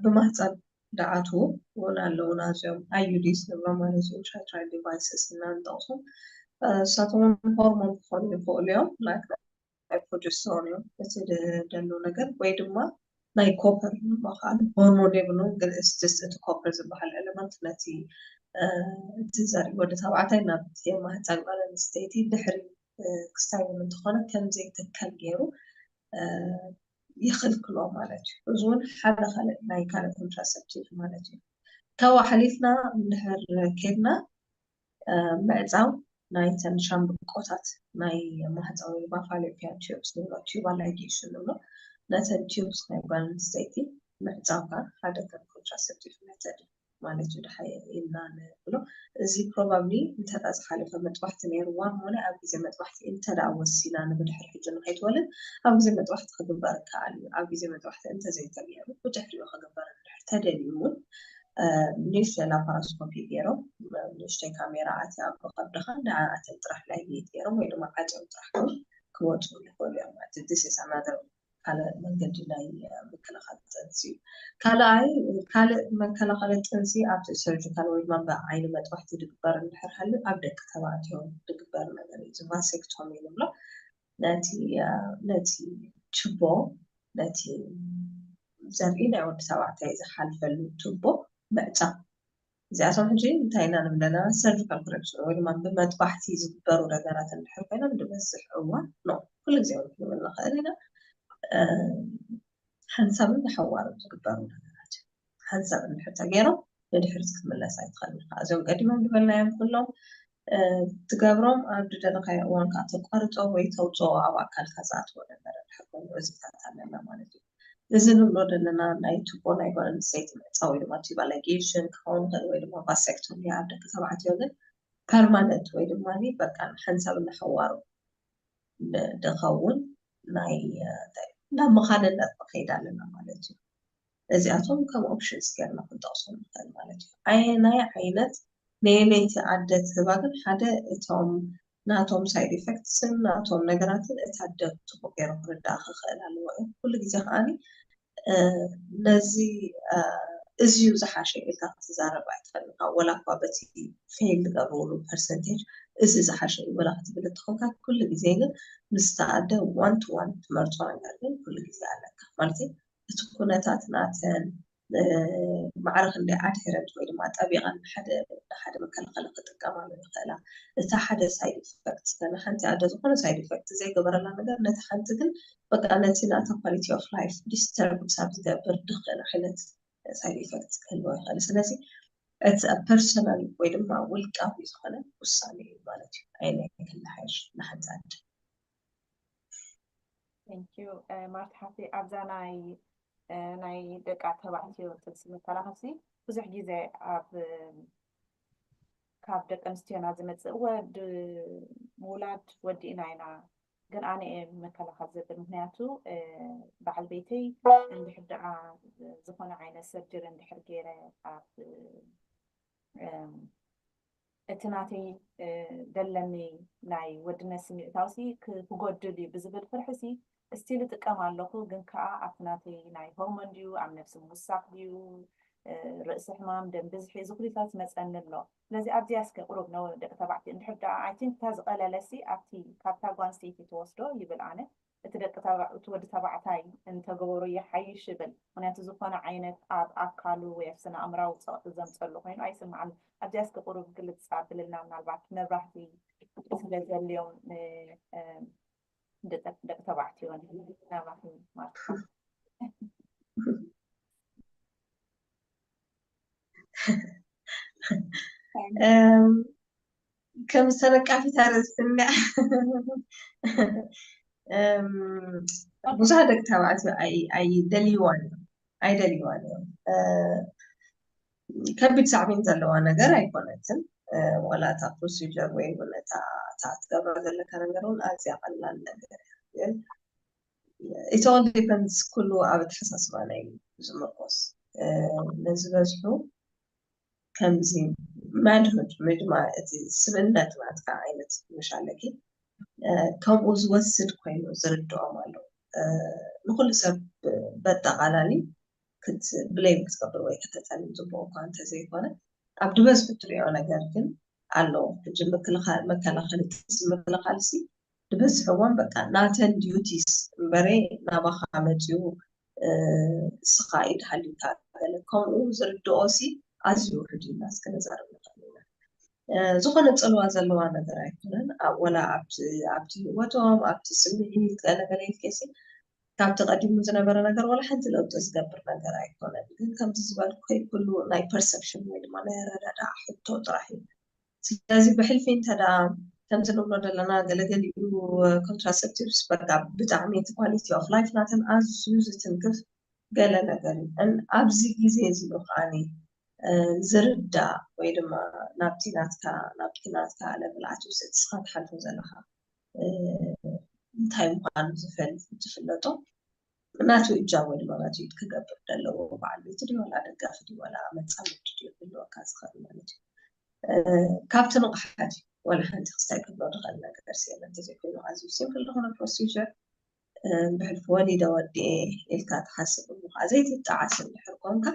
ብማህፀን ደኣትዉ እውን ኣለዉ ናዚኦም ኣዩዲስ ንብሎም ማለት እዩ። ኢንትራዩትራይን ዲቫይስስ እና ንጠቕሶም እሳቶም ሆርሞን ክኾኑ ይኽእሉ እዮም። ናይ ፕሮጀስትሮን እዮም እቲ ደሎ ነገር ወይ ድማ ናይ ኮፐር ንበሃል ሆርሞን የብሉን ግን ስስ እቲ ኮፐር ዝበሃል ኤለመንት ነቲ እቲ ዘርኢ ወዲ ተባዕታይ ናብቲ ማህፀን ጓል ኣንስተይቲ ድሕሪ ክስታይ እውን እንተኾነ ከም ዘይትከል ገይሩ ይኽልክሎ ማለት እዩ። እዚ እውን ሓደ ካልእ ናይ ካልእ ኮንትራሰፕቲቭ ማለት እዩ። ካብኡ ሓሊፍና እንድሕር ኬድና ምዕፃው ናይተን ሻምብቆታት ናይ ማህፀን ወይ ድማ ፋሎፒያን ቲዩብስ ንብሎ ቲዩባል ላይጌሽን ንብሎ ነተን ቲዩብስ ናይ ጓል ኣንስተይቲ ምዕፃው ከዓ ሓደ ከም ኮንትራሰፕቲቭ መተድ ማለት እዩ። ድሓይ ኢልና ንብሎ እዚ ፕሮባብሊ እንተ ዝሓለፈ መጥባሕቲ ነይርዋ እሞ ኣብ ግዜ መጥባሕቲ እንተ ወሲና ንብድሕር ሕጂ ንኸይትወልድ ኣብ ግዜ መጥባሕቲ ክግበር ይከኣል እዩ። ኣብ ግዜ መጥባሕቲ እንተ ዘይተገይሩ ብድሕሪኡ ክግበር እንድሕር ተደልዩ እውን ንእሽተይ ላፓራስኮፒ ገይሮም ንእሽተይ ካሜራ ኣትያ ኣብ ከብድኻ ንዓኣተን ጥራሕ ላይጌት ገይሮም ወይ ድማ ዓፅዮም ጥራሕ ክወፅኡ ይኽእሉ እዮም ማለት እዩ። ካልእ መንገዲ ናይ ምክልኻል ጥንሲ እዩ። ካልኣይ ካልእ መከላኸሊ ጥንሲ ኣብቲ ሰርጂካል ወይ ድማ ብዓይኒ መጥባሕቲ ድግበር እንድሕር ሃልዩ ኣብ ደቂ ተባዕትዮ ድግበር ነገር እዩ። እዚ ቫሴክቶሚ ንብሎ ነቲ ነቲ ቱቦ ነቲ ዘርኢ ናይ ወዲ ተባዕታይ ዝሓልፈሉ ቱቦ ምዕፃው። እዚኣቶም ሕጂ እንታይ ኢና ንብለና ሰርጂካል ኮሬክሽን ወይ ድማ ብመጥባሕቲ ዝግበሩ ነገራት እንድሕር ኮይኖም ዝበዝሕ እዋን ኖ ኩሉ ግዜ እውን ክንብል ንኽእል ኢና ሓንሳብን ብሓዋርን ዝግበሩ ነገራት ሓንሳብ እንድሕር ተገይሮም ንድሕሪት ክትምለስ ኣይትኽእልን ኢኻ። እዚኦም ቀዲሞም ዝበልናዮም ኩሎም ትገብሮም ኣብ ዝደለኻዮ እዋን ከዓ ተቋርጾ ወይ ተውፅኦ ኣብ ኣካልካ ዝኣትዎ ነገር እንድሕር ኮይኑ እዚታት ኣለና ማለት እዩ። እዚ ንብሎ ዘለና ናይ ቱቦ ናይ ጓል ኣንስተይቲ ምዕፃው ወይ ድማ ቲዩባል ላይጌሽን ክኸውን ይኽእል ወይ ድማ ቫሴክቶሚ ኣብ ደቂ ተባዕትዮ ግን ፐርማነንት ወይ ድማ በቃ ሓንሳብ እናሓዋሩ ዝኸውን ናይ ናብ መኻንነት ንኸይድ ኣለና ማለት እዩ። እዚኣቶም ከም ኦፕሽንስ ገይርና ክንጠቕሶም ንኽእል ማለት እዩ። ኣየናይ ዓይነት ነየነይቲ ኣደ ትህባ ግን ሓደ እቶም ናቶም ሳይድ ኢፌክትስን ናቶም ነገራትን እታ ኣደ ፅቡቅ ገይሩ ክርዳእ ክኽእል ኣለዎ እዩ። ኩሉ ግዜ ከዓኒ ነዚ እዝዩ ዝሓሸ ኢልካ ክትዛረብ ኣይትኽእልን። ወላ እኳ በቲ ፌል ዝገብርሉ ፐርሰንቴጅ እዚ ዝሓሸ እዩ ወላ ክትብል እንተኾንካ ኩሉ ግዜ ግን ምስታ ኣደ ዋን ቱ ዋን ትመርፆ ነገር ግን ኩሉ ግዜ ኣለካ ማለት እቲ ኩነታት ናተን ማዕረ ክንደይ ኣድሄረንት ወይ ድማ ጠቢቐን ንሓደ ንሓደ መከላኸሊ ክጥቀማሉ ይኽእላ። እታ ሓደ ሳይድ ኢፈክት ንሓንቲ ኣደ ዝኾነ ሳይድ ኢፈክት ዘይገበረላ ነገር ነቲ ሓንቲ ግን በቃ ነቲ ናታ ኳሊቲ ኦፍ ላይፍ ዲስተርብ ክሳብ ዝገብር ድኽእል ዓይነት ሳይድ ኢፈክት ክህልዎ ይኽእል። ስለዚ እቲ ፐርሰናል ወይ ድማ ውልቃዊ ዝኾነ ውሳኔ እዩ ማለት እዩ። ኣየናይ ክልሓሽ ንሓንቲ ኣደ። Thank you ማርት ሓፍተይ ኣብዛ ናይ ናይ ደቂ ተባዕትዮ ጥንሲ ምከላኸልሲ ብዙሕ ግዜ ኣብ ካብ ደቂ ኣንስትዮና ዝመፅእ ወዲ ምውላድ ወዲእና ኢና ግን ኣነ እየ ምከላኸል ዘብል ምክንያቱ በዓል ቤተይ እንድሕር ደኣ ዝኾነ ዓይነት ሰርጀሪ እንድሕር ገይረ ኣብ እቲ ናተይ ደለኒ ናይ ወድነት ስምዒታውሲ ክጎድል እዩ ብዝብል ፍርሕሲ ስቲል እጥቀም ኣለኹ፣ ግን ከዓ ኣብቲ ናተይ ናይ ሆርሞን ድዩ ኣብ ነብሲ ምውሳኽ ድዩ ርእሲ ሕማም ደም ብዝሒ እዚ ኩሊታት መፀኒ ኣሎ። ስለዚ ኣብዚኣ እስከ ቁሩብ ነ ደቂ ተባዕትዮ እንድሕር ደኣ ኣይ ቲንክ እታ ዝቐለለሲ ኣብቲ ካብታ ጓንስተይቲ ትወስዶ ይብል ኣነ እቲ ደቂ እቲ ወዲ ተባዕታይ እንተገበሮ ይሓይሽ ይብል። ምክንያቱ ዝኾነ ዓይነት ኣብ ኣካሉ ወይ ኣብ ስነ ኣእምራዊ ፀቕጢ ዘምፀሉ ኮይኑ ኣይስምዓን። ኣብዚኣ እስከ ቁሩብ ግልፅ ኣብልልና ምናልባት መብራህቲ ስለ ዘልዮም ደቂ ተባዕትዮ ናባኺ ማርታ። ከም ዝተነቃፊት ኣርእስቲ እንድያ ብዙሓት ደቂ ተባዕትዮ ኣይደልይዋን እዮም ኣይደልይዋን እዮም። ከቢድ ሳዕቤን ዘለዋ ነገር ኣይኮነትን። ዋላ እታ ፕሮሲጀር ወይ እውን እታ እታ ክትገብራ ዘለካ ነገር እውን ኣዝያ ቀላል ነገር እያ። ግን it all depends ኩሉ ኣብ ኣተሓሳስባ ናይ ዝምርኮስ ነዝበዝሑ ከምዚ ማንሁድ ወይ ድማ እቲ ስብእነት ናትካ ዓይነት ምሽ ኣለኪ ከምኡ ዝወስድ ኮይኑ ዝርድኦም ኣለዉ። ንኩሉ ሰብ በጠቓላሊ ብሌም ክትገብር ወይ ከተጠልም ፅቡቅ እኳ እንተዘይኮነ ኣብ ድበዝሑ ትሪኦ ነገር ግን ኣለዎ። ሕጂ መከላኸሊ ጥንሲ ምክልኻል ሲ ዝበዝሕዎም በቃ ናተን ዲዩቲስ እምበረ ናባኻ መፂኡ እስኻ ኢድ ሃሊካ ገለ ከምኡ ዝርድኦ ሲ ኣዝዩ ውሕድ ኢልና እስከ ነዛርብ ንኽእል ኢና። ዝኾነ ፅልዋ ዘለዋ ነገር ኣይኮነን። ወላ ኣብቲ ህይወቶም ኣብቲ ስምዒት ገለ ገለ ኢልኬሲ ካብቲ ቀዲሙ ዝነበረ ነገር ወላ ሓንቲ ለውጢ ዝገብር ነገር ኣይኮነን። ግን ከምዚ ዝበልኩ ከይኩሉ ናይ ፐርሰፕሽን ወይ ድማ ናይ ኣረዳድኣ ሕቶ ጥራሕ እዩ። ስለዚ ብሕልፊ እንተ ደኣ ከምዚ ንብሎ ዘለና ገለገሊኡ ኮንትራሰፕቲቭስ በቃ ብጣዕሚ እቲ ኳሊቲ ኦፍ ላይፍ ናተን ኣዝዩ ዝትንክፍ ገለ ነገር እዩ። ኣብዚ ግዜ እዚ እዩ ከዓኒ ዝርዳእ ወይ ድማ ናብቲ ናትካ ናብቲ ናትካ ለብል ኣትዩ ንስኻ ትሓልፎ ዘለኻ እንታይ ምዃኑ ዝፈልጥ ዝፍለጦ ናቱ እጃም ወይ ድማ ናቱ ኢድ ክገብር ዘለዎ በዓል ቤቱ ድዩ ዋላ ደጋፊ ድዩ ዋላ መፃምዲ ድዩ ክህልወካ ዝኽእል ማለት እዩ። ካብቲ ንቕሓት እዩ ዋላ ሓንቲ ክስታይ ክብሎ ዝኽእል ነገር የለን። እንተዘይኮይኑ ኣዝዩ ሲምፕል ዝኾነ ፕሮሲጀር ብሕልፊ ወሊደ ወዲኤ ኢልካ ትሓስብ እሞ ከዓ ዘይትጠዓስ እንድሕር ኮንካ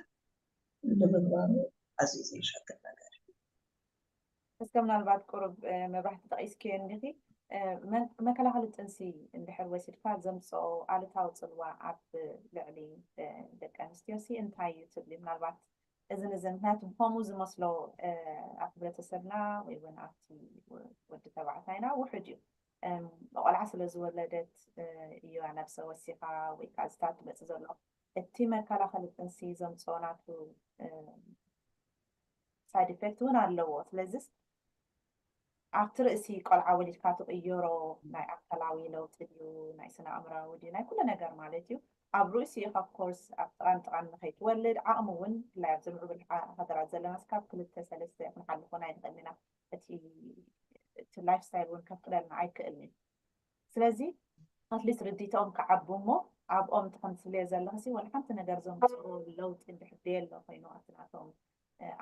ንምግባሩ ኣዝዩ ዘየሸግር ነገር እዩ። እስከ ምናልባት ቁሩብ መብራህቲ ጠቒስክዮ እንዲኺ መከላኸሊ ጥንሲ እንድሕር ወሲድካ ዘምፅኦ ኣሉታዊ ፅልዋ ኣብ ልዕሊ ደቂ ኣንስትዮ ሲ እንታይ እዩ ትብሊ? ምናልባት እዝን እዝን ምክንያቱ ከምኡ ዝመስሎ ኣብ ሕብረተሰብና ወይ እውን ኣብቲ ወዲ ተባዕታይና ውሕድ እዩ። ቆልዓ ስለ ዝወለደት እያ ነብሰ ወሲኻ ወይ ከዓ ዝታት ትመፅእ ዘሎ እቲ መከላኸሊ ጥንሲ ዘምፅኦ ናቱ ሳይድ ኢፌክት እውን ኣለዎ። ስለዚስ ኣብቲ ርእሲ ቆልዓ ወሊድካ ትቕየሮ ናይ ኣካላዊ ለውጢ ድዩ ናይ ስነ ኣእምራዊ ድዩ ናይ ኩሉ ነገር ማለት እዩ። ኣብ ርእሲ ኢኻ ኮርስ ኣብ ጥቓን ጥቓን ንኸይትወልድ ዓቕሚ እውን ብፍላይ ኣብዚ ምዕቡል ሃገራት ዘለና ስካብ ክልተ ሰለስተ ክንሓልፎ ናይ ንኽእል ኢና። እቲ ላይፍ ስታይል እውን ከፍቅደልና ኣይክእልን እዩ። ስለዚ ኣትሊስት ርዲትኦም ክዓቡ እሞ ኣብኦም እቲ ከምትብልዮ ዘለኽሲ ወላ ሓንቲ ነገር ዘምፅኦ ለውጢ እንድሕር ደየሎ ኮይኑ ኣብቲ ናቶም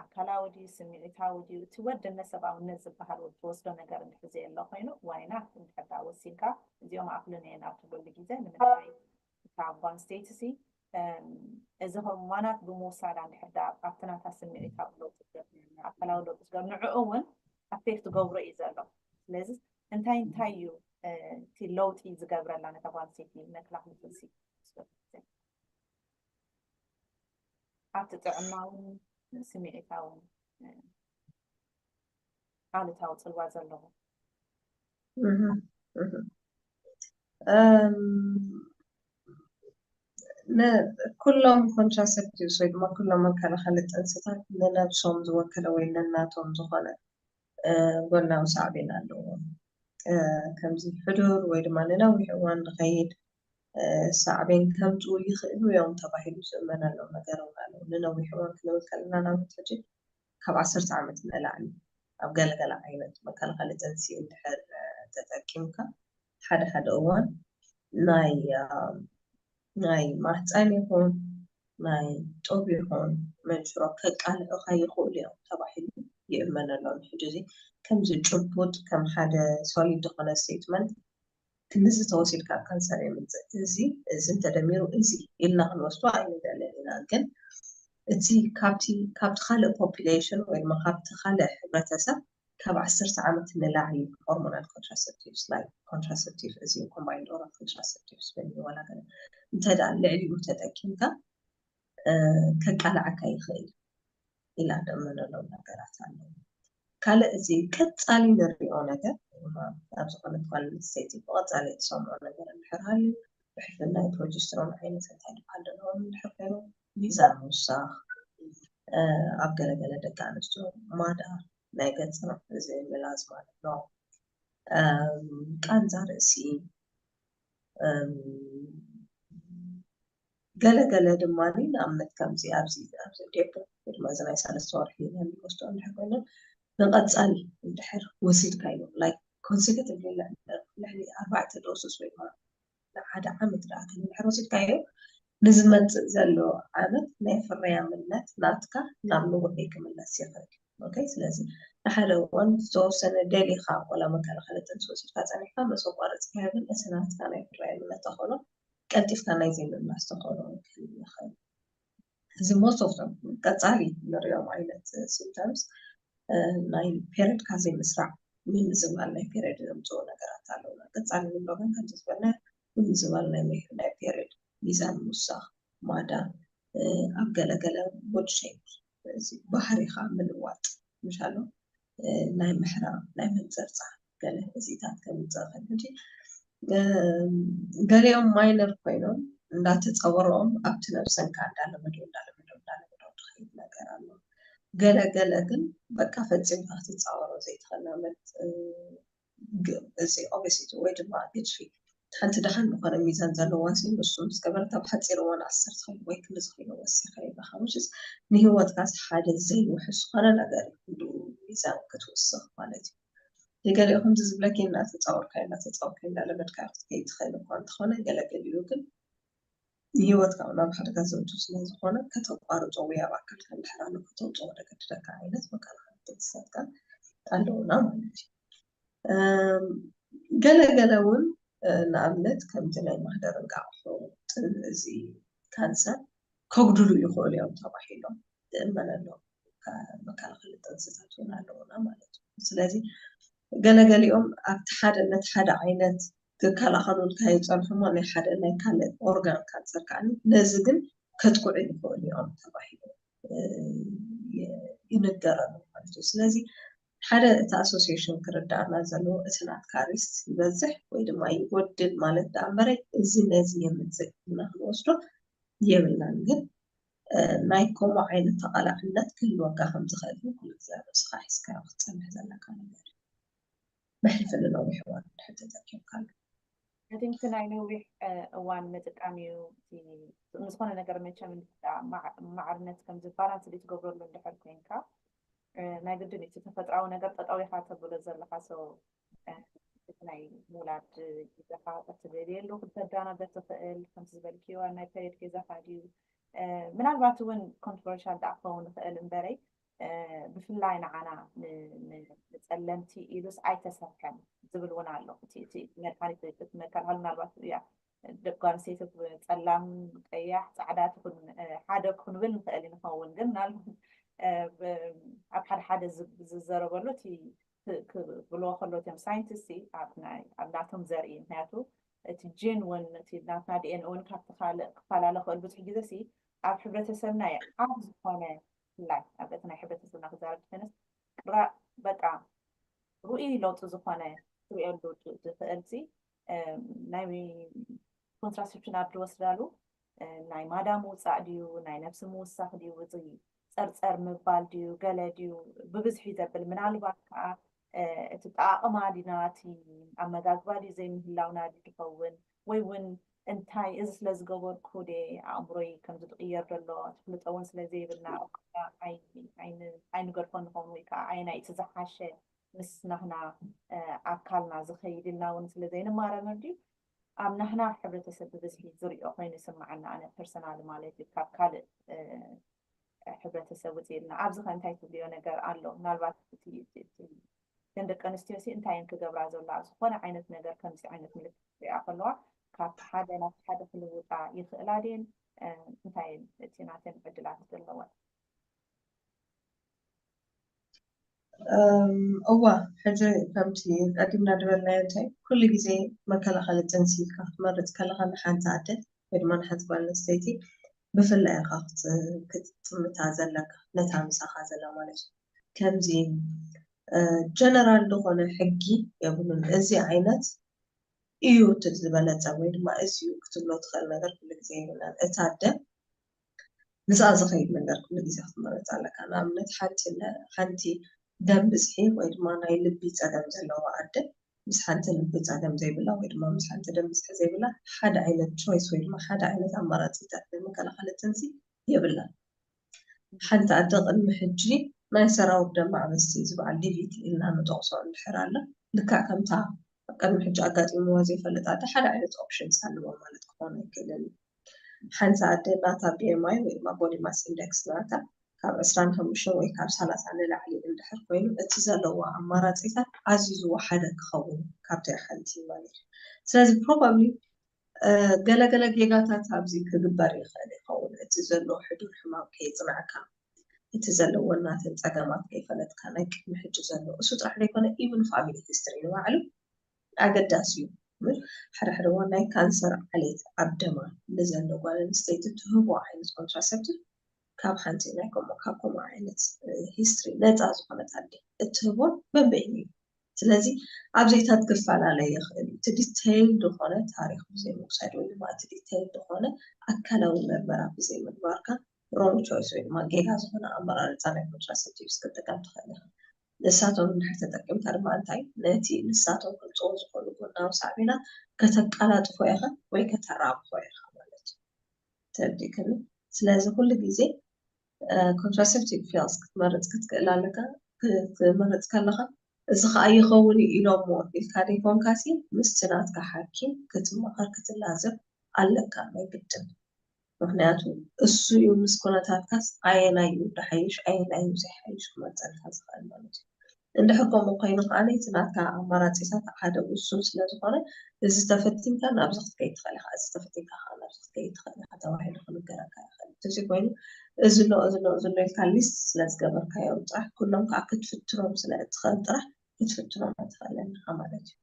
ኣካላዊ ድዩ ስምዒታዊ ድዩ እቲ ወድነት ሰብኣውነት ዝበሃል ወዲ ትወስዶ ነገር እንድሕር ዘየሎ ኮይኑ ዋይናት እንድሕር ዳ ወሲንካ እዚኦም ኣክሉን እየን ኣብ ትብለሉ ግዜ ንምንታይ እታ ጓል ኣንስተይቲ ሲ እዚ ሆርሞናት ብምውሳዳ እንድሕር ዳ ኣብቲ ናታ ስምዒታዊ ለውጢ ትገብር ኣካላዊ ለውጢ ትገብር ንዕኡ እውን ኣፌክት ገብሮ እዩ ዘሎ። ስለዚ እንታይ እንታይ እዩ እቲ ለውጢ ዝገብረላ ነታ ጓል ኣንስተይቲ መከላኸሊ ጥንሲ ኣብቲ ጥዕናውን ስምዒታውን ኣሉታዊ ፅልዋ ዘለዎ ኩሎም ኮንትራሰፕቲቭስ ወይ ድማ ኩሎም መከላኸሊ ጥንስታት ንነብሶም ዝወከለ ወይ ነናቶም ዝኾነ ጎናዊ ሳዕቤን ኣለዎም። ከምዚ ሕዱር ወይ ድማ ንነዊሕ እዋን ንኸይድ ሳዕቤን ከምፅኡ ይኽእሉ እዮም ተባሂሉ ዝእመነሎም ነገር እውን ኣለዉ። ንነዊሕ እዋን ክንብል ከለና ናብነት ሕጂ ካብ ዓሰርተ ዓመት ንላዕሊ ኣብ ገለገለ ዓይነት መከላኸሊ ጥንሲ እንድሕር ተጠቂምካ ሓደ ሓደ እዋን ናይ ናይ ማህፀን ይኹን ናይ ጡብ ይኹን መንሽሮ ከቃልዑኻ ይኽእሉ እዮም ተባሂሉ ይእመነሎም። ሕጂ እዚ ከምዚ ጭቡጥ ከም ሓደ ሶሊድ ዝኾነ ስቴትመንት ክንድዚ ተወሲድካ ካንሰር የምፅእ፣ እዚ እዚ እንተደሚሩ እዚ ኢልና ክንወስዶ ኣይንደልን ኢና። ግን እቲ ካብቲ ካብቲ ካልእ ፖፒሌሽን ወይ ድማ ካብቲ ካልእ ሕብረተሰብ ካብ ዓሰርተ ዓመት ንላዕሊ ሆርሞናል ኮንትራሰፕቲቭስ፣ ላይክ ኮንትራሰፕቲቭ እዚ ኮምባይንድ ኦራል ኮንትራሰፕቲቭስ ወይ ዋላ ገለ እንተ ደኣ ልዕሊኡ ተጠቂምካ ከቃልዓካ ይኽእል ኢላ ደመነሎም ነገራት ኣለዉ። ካልእ እዚ ቀጻሊ ንሪኦ ነገር ኣብ ዝኾነት ጓል ኣንስተይቲ ብቐጻሊ ትሰምዖ ነገር እንድሕር ሃልዩ ብሕፍን ናይ ፕሮጀስትሮን ዓይነት እንታይ ዝበሃል ዘለዎም እንድሕር ኮይኑ ሚዛን ምውሳኽ፣ ኣብ ገለገለ ደቂ ኣንስትዮ ማዳ ናይ ገጽ እዚ ምላዝ ማለት ነው። ቃንዛ ርእሲ፣ ገለ ገለ ድማ ንኣብነት ከምዚ ኣብዚ ኣብዚ ዴፕ ድማ እዚ ናይ ሰለስተ ወርሒ ናይ ወስዶ እንድሕር ኮይኖም ንቐጻሊ እንድሕር ወሲድካዮ ላይክ ኮንሲከቲቭ ልዕሊ ኣርባዕተ ዶስስ ወይ ድማ ንሓደ ዓመት ደኣ እንድሕር ወሲድካዮ ንዝመጽእ ዘሎ ዓመት ናይ ፍርያምነት ናትካ ናብ ንውሕ ክምለስ ይኽእል። ኦኬ፣ ስለዚ ንሓደ እዋን ዝተወሰነ ደሊኻ ወላ መከላኸሊ ጥንሲ ወሲድካ ጸኒሕካ ምስ ኣቋረጽካዮ ግን እቲ ናትካ ናይ ፍርያምነት ተኽእሎ ቀልጢፍካ ናይ ዘይምምላስ ተኽእሎ ክህሉ ይኽእል። እዚ most of them ቀጻሊ ንሪኦም ዓይነት symptoms ናይ ፔሪድካ ዘይምስራዕ ምምዝባል ናይ ፔሪድ ዘምፅኡ ነገራት ኣለውና። ቀጻሊ ንብሎ ግን ከምዚ ዝበልና ምምዝባል ናይ ፔሪድ፣ ሚዛን ምውሳኽ፣ ማዳ፣ ኣብ ገለገለ ቦዲ ሼፕ ባህሪኻ ምልዋጥ ምሻሎ ናይ ምሕራም ናይ ምንፅርፃር ገለ እዚታት ከምፅእ ከብል ገሊኦም ማይነር ኮይኖም እንዳተፃወረኦም ኣብቲ ነብሰንካ እንዳለመዶ እንዳለመዶ እንዳለመዶ ትኸይድ ነገር ኣሎ። ገለ ገለ ግን በቃ ፈፂምካ ክትፃወሮ ዘይትኽእል ንኣብነት እዚ ኦቤሲቲ ወይ ድማ ግድፊ ሓንቲ ደሓን ዝኾነ ሚዛን ዘለዋ ሲ ንሱ ምስ ገበረት ኣብ ሓፂር እዋን ዓሰርተ ኪሎ ወይ ክንዲ ኪሎ ወሲኻ ይብለካ። ንህይወትካ ሓደ ዘይውሕስ ዝኾነ ነገር እዩ ሚዛን ክትውስኽ ማለት እዩ። ገሊኡ ከምዚ ዝብለኪ እናተፃወርካ እናተፃወርካ እናለመድካ ክትከይድ ትኽእል እኳ እንተኾነ ገለገሊኡ ግን ንህይወትካ ናብ ሓደጋ ዘውቱ ስለዝኾነ ከተቋርጦ ወይ ኣብ ኣካልካ እንድሕር ኣሎ ከተውፅኦ ደገድደካ ዓይነት መከላኸሊ ጥንስታትካ ኣለውና ማለት እዩ። ገለ ገለ እውን ንኣብነት ከምቲ ናይ ማህደር እንቃቕሖ እዚ ካንሰር ከጉድሉ ይኽእሉ እዮም ተባሂሎም ዝእመነሎም መከላኸሊ ጥንስታት እውን ኣለውና ማለት እዩ። ስለዚ ገለገሊኦም ኣብቲ ሓደ ነቲ ሓደ ዓይነት ክከላኸሉልካ ይፀንሑ እሞ ናይ ሓደ ናይ ካልእ ኦርጋን ካንሰር ከዓ ነዚ ግን ከጥቅዑ ይኽእሉ እዮም ተባሂሉ ይንገረሉ ማለት እዩ። ስለዚ ሓደ እቲ ኣሶሲሽን ክርዳእና ዘለዎ እቲ ናትካ ሪስክ ይበዝሕ ወይ ድማ ይጎድል ማለት ደኣ እምበረ እዚ ነዚ የምፅእ ኢልና ክንወስዶ የብልናን። ግን ናይ ከምኡ ዓይነት ተቓላዕነት ክህልወካ ከም ዝኽእል ግን ኩሉ ግዜ ኣብ ርእስኻ ሒዝካዮ ክትጸንሕ ዘለካ ነገር እዩ። መሕልፊ ንነዊሕ እዋን እንድሕር ተጠቂምካሉ። እቲ ናይ ነዊሕ እዋን ምጥቃም እዩ። ዝኾነ ነገር መቸም ማዕርነት ከምዚ ባላንስ ዘይትገብረሉ እንድሕር ኮይንካ ናይ ግድን እቲ ተፈጥራዊ ነገር ጠጠው ኢኻ ተብሎ ዘለኻ ሰው ናይ ምውላድ ግዜኻ እትደልየሉ ክተዳናገ ትኽእል ከምቲ ዝበልክዮ ናይ ፔሪድ ግዜኻ ድዩ ምናልባት እውን ኮንትሮቨርሻል ዳኣ ክኸውን ይኽእል እምበረይ ብፍላይ ንዓና ንፀለምቲ ኢሉስ ኣይተሰርሐን ዝብል እውን ኣሎ። እቲ መድሃኒት መከላኸል ምናልባት እያ ደቂ ኣንስተይቲ ጸላም ቀያሕ ጻዕዳ ትኹን ሓደ ክንብል ንኽእል ንኸውን ግን ምናልባት ኣብ ሓደ ሓደ ዝዘረበሉ እቲ ክብልዎ ከሎ እቶም ሳይንቲስት ኣብ ናቶም ዘርኢ ምክንያቱ እቲ ጂን እውን እቲ ናትና ዲኤንኤ እውን ካብቲ ካልእ ክፈላለ ክእል ብዙሕ ግዜ ሲ ኣብ ሕብረተሰብና እዩ ዓብ ዝኾነ ፍላይ ኣብ እቲ ናይ ሕብረተሰብና ክዛረብ ዝኮነስ ቅራ በቃ ርኡይ ለውጢ ዝኾነ ትሪእሉ ትኽእል ሲ ናይ ኮንትራሴፕሽን ኣብ ዝወስዳሉ ናይ ማዳ ምውፃእ ድዩ ናይ ነብሲ ምውሳኽ ድዩ እዚ ፀርፀር ምባል ድዩ ገለ ድዩ ብብዝሒ ዘብል ምናልባት ከዓ እቲ ጠቃቅማ ድና እቲ ኣመጋግባ ድዩ ዘይምህላውና ድዩ ዝኸውን ወይ እውን እንታይ እዚ ስለ ዝገበርኩ ደ ኣእምሮይ ከም ዝቅየር ዘሎ ትፍልጦ እውን ስለ ዘይብልና ኣይንገድፎ ንኸውን ወይ ከዓ ኣየናይ እቲ ዝሓሸ ምስ ናህና ኣካልና ዝኸይድ ኢልና እውን ስለ ዘይንማረምር ድዩ ኣብ ናህና ሕብረተሰብ ብብዝሒ ዝሪኦ ኮይኑ ይስምዓና ኣነ ፐርሰናል ማለት እዩ ካብ ካልእ ሕብረተሰብ ውፅእ ኢልና ኣብዚ ከ እንታይ ትብልዮ ነገር ኣሎ ምናልባት እተን ደቂ ኣንስትዮ ሲ እንታይ እየን ክገብራ ዘለዋ? ዝኾነ ዓይነት ነገር ከምዚ ዓይነት ምልክት ክሪኣ ከለዋ ካብ ሓደ ናብ ሓደ ክልውጣ ይኽእላ ድየን? እንታይ እቲ ናተን ዕድላት ዘለወን? እዋ ሕጂ ከምቲ ቀዲምና ዝበልናዮ እንታይ ኩሉ ግዜ መከላኸሊ ጥንሲ ኢልካ ክትመርፅ ከለካ ንሓንቲ ኣደ ወይ ድማ ንሓንቲ ጓል ኣንስተይቲ ብፍላይ ኢኻ ክትጥምታ ዘለካ ነታ ምሳኻ ዘላ ማለት እዩ። ከምዚ ጀነራል ዝኾነ ሕጊ የብሉን። እዚ ዓይነት እዩ እቲ ዝበለፀ ወይ ድማ እዚ እዩ ክትብሎ ትኽእል ነገር ኩሉ ግዜ የብልናን። እታ ኣደ ምስኣ ዝኸይድ ነገር ኩሉ ግዜ ክትመርፅ ኣለካ። ንኣብነት ሓንቲ ሓንቲ ደም ብዝሒ ወይ ድማ ናይ ልቢ ፀገም ዘለዋ ኣደ ምስ ሓንቲ ልቢ ፀገም ዘይብላ ወይ ድማ ምስ ሓንቲ ደም ብዝሒ ዘይብላ ሓደ ዓይነት ቾይስ ወይ ድማ ሓደ ዓይነት ኣማራፂታት ናይ መከላኸሊ ጥንሲ የብላን። ሓንቲ ኣደ ቅድሚ ሕጂ ናይ ሰራውር ደም ማዕበስቲ ዝበዓል ዲቪቲ ኢልና ንጠቕሶ እንድሕር ኣለ ልክዕ ከምታ ቅድሚ ሕጂ ኣጋጢምዋ ዘይፈልጥ ኣደ ሓደ ዓይነት ኦፕሽንስ ኣለዎ ማለት ክኾን ኣይክእልን እዩ። ሓንቲ ኣደ ናታ ቢኤምኣይ ወይ ድማ ቦዲ ማስ ኢንደክስ ናታ ካብ ዕስራን ሓሙሽተን ወይ ካብ ሰላሳ ንላዕሊ እንድሕር ኮይኑ እቲ ዘለዎ ኣማራፂታት ኣዝዩ ዝወሓደ ክኸውን ካብቲ ሓንቲ ማለት እዩ። ስለዚ ፕሮባብሊ ገለገለ ጌጋታት ኣብዚ ክግበር ይኽእል ይኸውን። እቲ ዘሎ ሕዱር ሕማም ከይፅናዕካ እቲ ዘለዎ እናተን ፀገማት ከይፈለጥካ ናይ ቅድሚ ሕጂ ዘሎ እሱ ጥራሕ ዘይኮነ ኢቭን ፋሚሊ ሂስትሪ ንባዕሉ ኣገዳሲ እዩ። ሓደ ሓደ እዋን ናይ ካንሰር ዓሌት ኣብ ደማ ንዘሎ ጓል ኣንስተይቲ ትህቦ ዓይነት ኮንትራሰፕቲቭ ካብ ሓንቲ ናይ ከምኡ ካብ ከምኡ ዓይነት ሂስትሪ ነፃ ዝኾነት ኣደ እትህቦ በበይኑ እዩ። ስለዚ ኣብዚታት ክፈላለ ይኽእል እዩ። እቲ ዲቴይል ዝኾነ ታሪክ ብዘይ ምውሳድ ወይ ድማ እቲ ዲቴይል ዝኾነ ኣካላዊ መርመራ ብዘይ ምግባርካ ሮንግ ቾይስ ወይ ድማ ጌጋ ዝኾነ ኣመራርፃ ናይ ኮንትራሰፕቲቭስ ክትጥቀም ትኽእል ኢኻ። ንሳቶም እንድሕር ተጠቂምካ ድማ እንታይ ነቲ ንሳቶም ከምፅዎ ዝኽእሉ ጎናዊ ሳዕቤናት ከተቀላጥፎ ኢኻ ወይ ከተራብሖ ኢኻ ማለት እዩ። ተረዲእክኒ? ስለዚ ኩሉ ግዜ ኮንትራሰፕቲቭ ፒልስ ክትመርፅ ክትክእል ኣለካ። ክትመርፅ ከለካ እዚ ከዓ ይኸውን እዩ ኢሎሞ ኢልካ ዘይኮንካሲ ምስቲ ናትካ ሓኪም ክትመኸር ክትላዘብ ኣለካ ናይ ግድን። ምክንያቱ እሱ እዩ ምስ ኩነታትካስ ኣየናይ እዩ ዝሓይሽ ኣየናይ እዩ ዘይሓይሽ ክመርፀልካ ዝኽእል ማለት እዩ። እንድሕር ከምኡ ኮይኑ ከዓ እቲ ናትካ ኣማራፂታት ሓደ ውሱን ስለዝኾነ እዚ ተፈቲንካ ናብዚ ክትከይድ ትኽእል ኢኻ፣ እዚ ተፈቲንካ ከዓ ናብዚ ክትከይድ ትኽእል ኢኻ ተባሂሉ ክንገረካ ይኽእል። እዚ ኮይኑ እዚ ኣሎ እዚ ኣሎ እዚ ኣሎ ኢልካ ሊስት ስለዝገበርካዮም ጥራሕ ኩሎም ከዓ ክትፍትኖም ስለእትኽእል ጥራሕ ክትፍትኖም ኣይትኽእልን ኢኻ ማለት እዩ።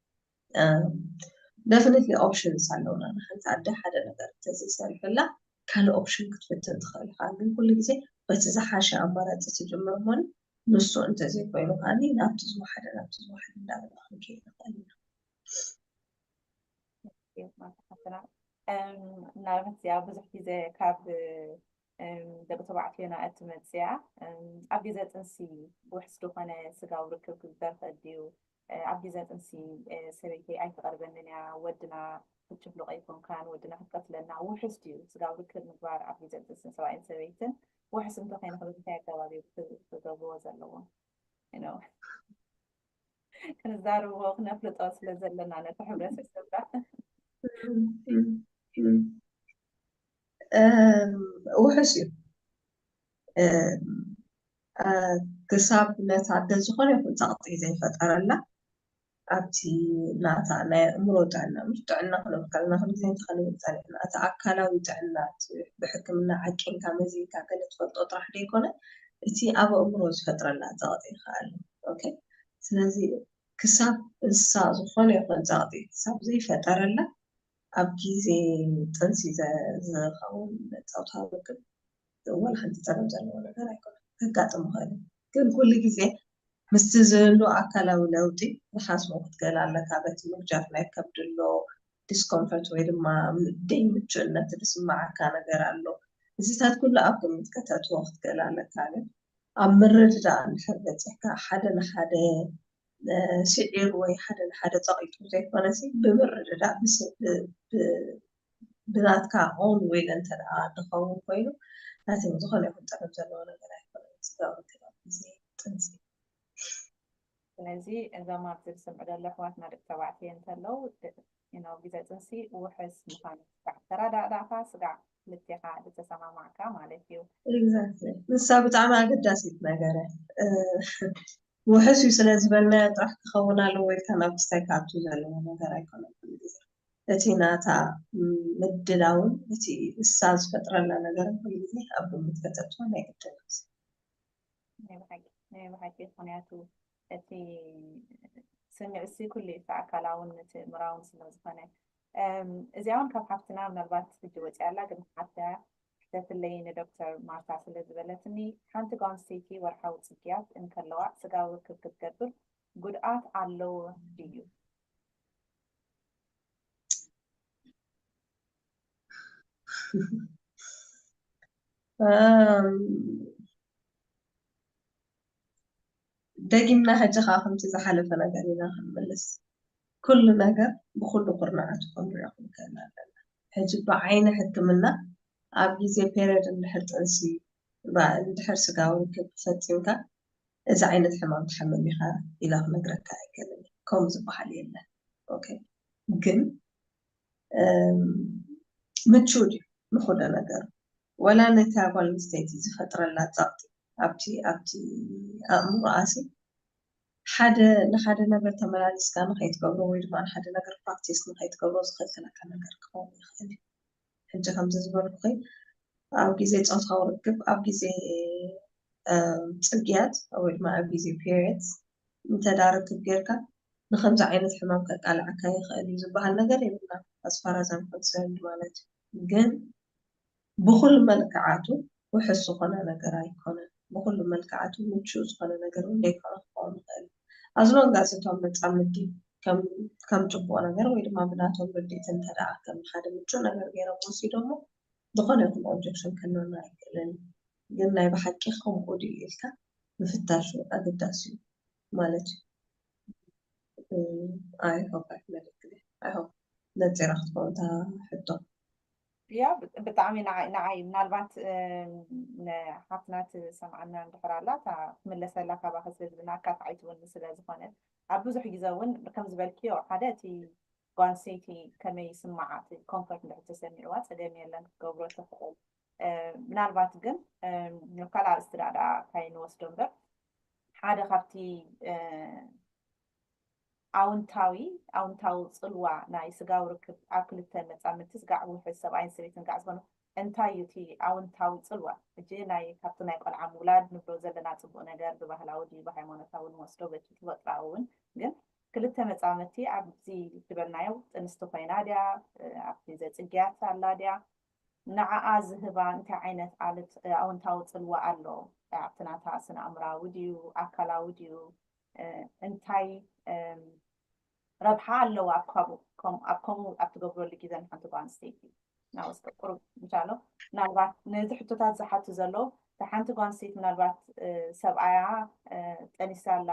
ደፍኒትሊ ኦፕሽንስ ኣለውና። ንሓንቲ ኣደ ሓደ ነገር እንተዘይሰሪሑላ ካልእ ኦፕሽን ክትፍትን ትኽእል ኢኻ። ግን ኩሉ ግዜ በቲ ዝሓሸ ኣማራፂ ትጅምር እሞ ንሱ እንተዘይኮይኑ ከዓኒ ናብቲ ዝወሓደ ናብቲ ዝወሓደ እንዳበልና ክንከይድ ንኽእል ኢና። ምናልባት እዚኣ ብዙሕ ግዜ ካብ ደቂ ተባዕትዮና እትመፅያ ኣብ ግዜ ጥንሲ ውሕስ ዝኾነ ስጋዊ ርክብ ክግበር ክእል ድዩ? ኣብ ግዜ ጥንሲ ሰበይተይ ኣይትቐርበንን እያ፣ ወድና ክትጭፍልቕ ኣይኮንካን፣ ወድና ክትቀትለና፣ ውሕስ ድዩ ስጋዊ ርክብ ምግባር ኣብ ግዜ ጥንሲ ሰብኣይን ሰበይትን? ውሕስ እንተኾይኑ ከ እንታይ ኣገባብ እዩ ክገብርዎ ዘለዎም? ክንዛረቦ ክነፍልጦ ስለ ዘለና ነቲ ሕብረተሰብና ውሕስ እዩ። ክሳብ ነታ ኣደ ዝኾነ ይኹን ጸቕጢ ዘይፈጠረላ ኣብቲ ናታ ናይ ኣእምሮ ጥዕና፣ ምሽ ጥዕና ክንብል ከለና ክንብል እንታይ ክንብል ጸኒሕና፣ እቲ ኣካላዊ ጥዕና ብሕክምና ዓቂንካ መዚንካ ገለ ትፈልጦ ጥራሕ ዘይኮነ እቲ ኣብ ኣእምሮ ዝፈጥረላ ጸቕጢ ይከኣል። ኦኬ፣ ስለዚ ክሳብ እንስሳ ዝኾነ ይኹን ጸቕጢ ክሳብ ዘይፈጠረላ ኣብ ግዜ ጥንሲ ዝኸውን ጾታዊ ርክብ ዋላ ሓንቲ ጸገም ዘለዎ ነገር ኣይኮነን። ከጋጥም ይኽእል እዩ። ግን ኩሉ ግዜ ምስቲ ዝህሉ ኣካላዊ ለውጢ ዝሓስቦ ክትገል ኣለካ። በቲ ምጉጃፍ ናይ ከብዲ ኣሎ፣ ዲስኮምፈርት ወይ ድማ ደይ ምቹእነት ዝስምዓካ ነገር ኣሎ። እዚታት ኩሉ ኣብ ግምት ከተእትዎ ክትገል ኣለካ። ግን ኣብ ምርድዳእ እንድሕር በፂሕካ ሓደ ንሓደ ስዒሩ ወይ ሓደ ንሓደ ፀቒጡ ዘይኮነሲ ብምርድዳእ ብናትካ ኦን ዊል እንተ ደኣ ዝኸውን ኮይኑ ናተይ ዝኾነ ይኹን ጠለብ ዘለዎ ነገር ኣይኮነን ስጋዊ ክዳን ግዜ ጥንሲ። ስለዚ እዞም ኣብዚ ዝሰምዑ ዘሎ ኣሕዋትና ደቂ ተባዕትዮ እንተለዉ ግዜ ጥንሲ ውሕስ ምዃኑ ስጋዕ ተረዳእዳእካ ስጋዕ ክልቴኻ ዝተሰማማዕካ ማለት እዩ። ንሳ ብጣዕሚ ኣገዳሲት ነገር ውሕስ እዩ ስለ ዝበልናዮ ጥራሕ ክኸውን ኣለዎ ኢልካ ናብ ክስታይ ክኣቱ ዘለዎ ነገር ኣይኮነን። ኩሉ ግዜ እቲ ናታ ምድላውን እቲ እሳ ዝፈጥረላ ነገርን ኩሉ ግዜ ኣብ ግምት ከተእትዎ ናይ ግድን እዩ። ናይ ብሓቂ ናይ ብሓቂ ምክንያቱ እቲ ስምዒት ሲ ኩሉ እቲ ኣካላውን እቲ እምራውን ስለ ዝኾነ እዚኣ እውን ካብ ሓፍትና ምናልባት ሕጂ ወፂኣ ኣላ ግን ሓፍታ ሕተትለይ ንዶክተር ማርታ ስለ ዝበለትኒ ሓንቲ ጓል ኣንስተይቲ ወርሓዊ ፅግያት እንከለዋ ስጋዊ ርክብ ክትገብር ጉድኣት ኣለዎ ድዩ? ደጊምና ሕጂ ከዓ ከምቲ ዝሓለፈ ነገር ኢና ክንምልስ። ኩሉ ነገር ብኩሉ ኩርናዓቱ ክንሪኦ ክንክእል ኣለና። ሕጂ ብዓይኒ ሕክምና ኣብ ግዜ ፔሪድ እንድሕር ጥንሲ እንድሕር ስጋዊ ርክብ ፈፂምካ እዚ ዓይነት ሕማም ትሓምም ኢኻ ኢለ ክነግረካ ኣይክእልን። ከምኡ ዝበሃል የለን። ኦኬ ግን ምቹ ድዩ ንኩሉ ነገር? ወላ ነታ ጓል ኣንስተይቲ ዝፈጥረላ ጸቕጢ ኣብቲ ኣብቲ ኣእምሮኣሲ ሓደ ንሓደ ነገር ተመላሊስካ ንኸይትገብሮ ወይ ድማ ንሓደ ነገር ፕራክቲስ ንኸይትገብሮ ዝኸልክለካ ነገር ክኸውን ይኽእል እዩ። ሕጂ ከምዚ ዝበልኩኺ ኣብ ግዜ ጾታዊ ርክብ ኣብ ግዜ ጽግያት ወይ ድማ ኣብ ግዜ ፔሪየድስ እንተዳ ርክብ ጌርካ ንከምዚ ዓይነት ሕማም ከቃልዓካ ይኽእል እዩ ዝበሃል ነገር የብልና ኣስፋራዛን ኮንሰርንድ ማለት እዩ። ግን ብኹሉ መልክዓቱ ውሕስ ዝኾነ ነገር ኣይኮነን። ብኹሉ መልክዓቱ ምቹእ ዝኾነ ነገር እውን ደይኮነ ክኸውን ይኽእል። ኣዝሎንጋስ እቶም መጻምዲ ከም ጽቡቕ ነገር ወይ ድማ ብናቶም ርድኢት እንተደኣ ከም ሓደ ምቹእ ነገር ገይሮም ወሲዶሞ ዝኾነ ይኹን ኦብጀክሽን ከለና ኣይክእልን። ግን ናይ ብሓቂ ከምኡ ድዩ ኢልካ ምፍታሹ ኣገዳሲ እዩ ማለት እዩ። I hope I መለክለ I hope ነፂራ ክትከውን እታ ሕቶ። ያ ብጣዕሚ ንዓይ ምናልባት ንሓፍትና ትሰምዓና እንድሕር ኣላ እታ ክምለሰላ ካባኸ ስለ ዝብል ኣካታዒት እውን ስለ ዝኾነ ኣብ ብዙሕ ግዜ እውን ከም ዝበልክዮ ሓደ እቲ ጓል ኣንስተይቲ ከመይ ይስምዓ እቲ ኮምፎርት እንድሕር ተሰሚዕዋ ፀገም የለን ክትገብሮ ትኽእል ምናልባት ግን ካልእ ኣርእስቲ ዳ ዳ ካይንወስዶ እምበር ሓደ ካብቲ ኣውንታዊ ኣውንታዊ ፅልዋ ናይ ስጋዊ ርክብ ኣብ ክልተ መፃምድቲ ስጋዕ ውሕስ ሰብኣይን ሰበይትን ጋዕ ዝኾኑ እንታይ እዩ እቲ ኣውንታዊ ፅልዋ ሕጂ ናይ ካብቲ ናይ ቆልዓ ምውላድ ንብሎ ዘለና ፅቡቅ ነገር ብባህላዊ ድዩ ብሃይማኖታዊ ንወስዶ በቲ ተፈጥራዊ እውን ግን ክልተ መፃምድቲ ኣብዚ ዝበልናዮ ጥንስቲ ኮይና ድያ ኣብቲ ዘፅግያት ኣላ ድያ ንዓኣ ዝህባ እንታይ ዓይነት ኣሉት ኣውንታዊ ፅልዋ ኣሎ ኣብቲ ናታ ስነ ኣእምራዊ ድዩ ኣካላዊ ድዩ እንታይ ረብሓ ኣለዎ ኣብ ካብኡ ኣብ ከምኡ ኣብ ትገብረሉ ግዜ ንሓንቲ ጓል ኣንስተይቲ ናወስከ ቁሩብ እንሻሎ ምናልባት ነዚ ሕቶታት ዝሓቱ ዘለዉ እታ ሓንቲ ጓል ኣንስተይቲ ምናልባት ሰብኣያ ጠኒሳ ኣላ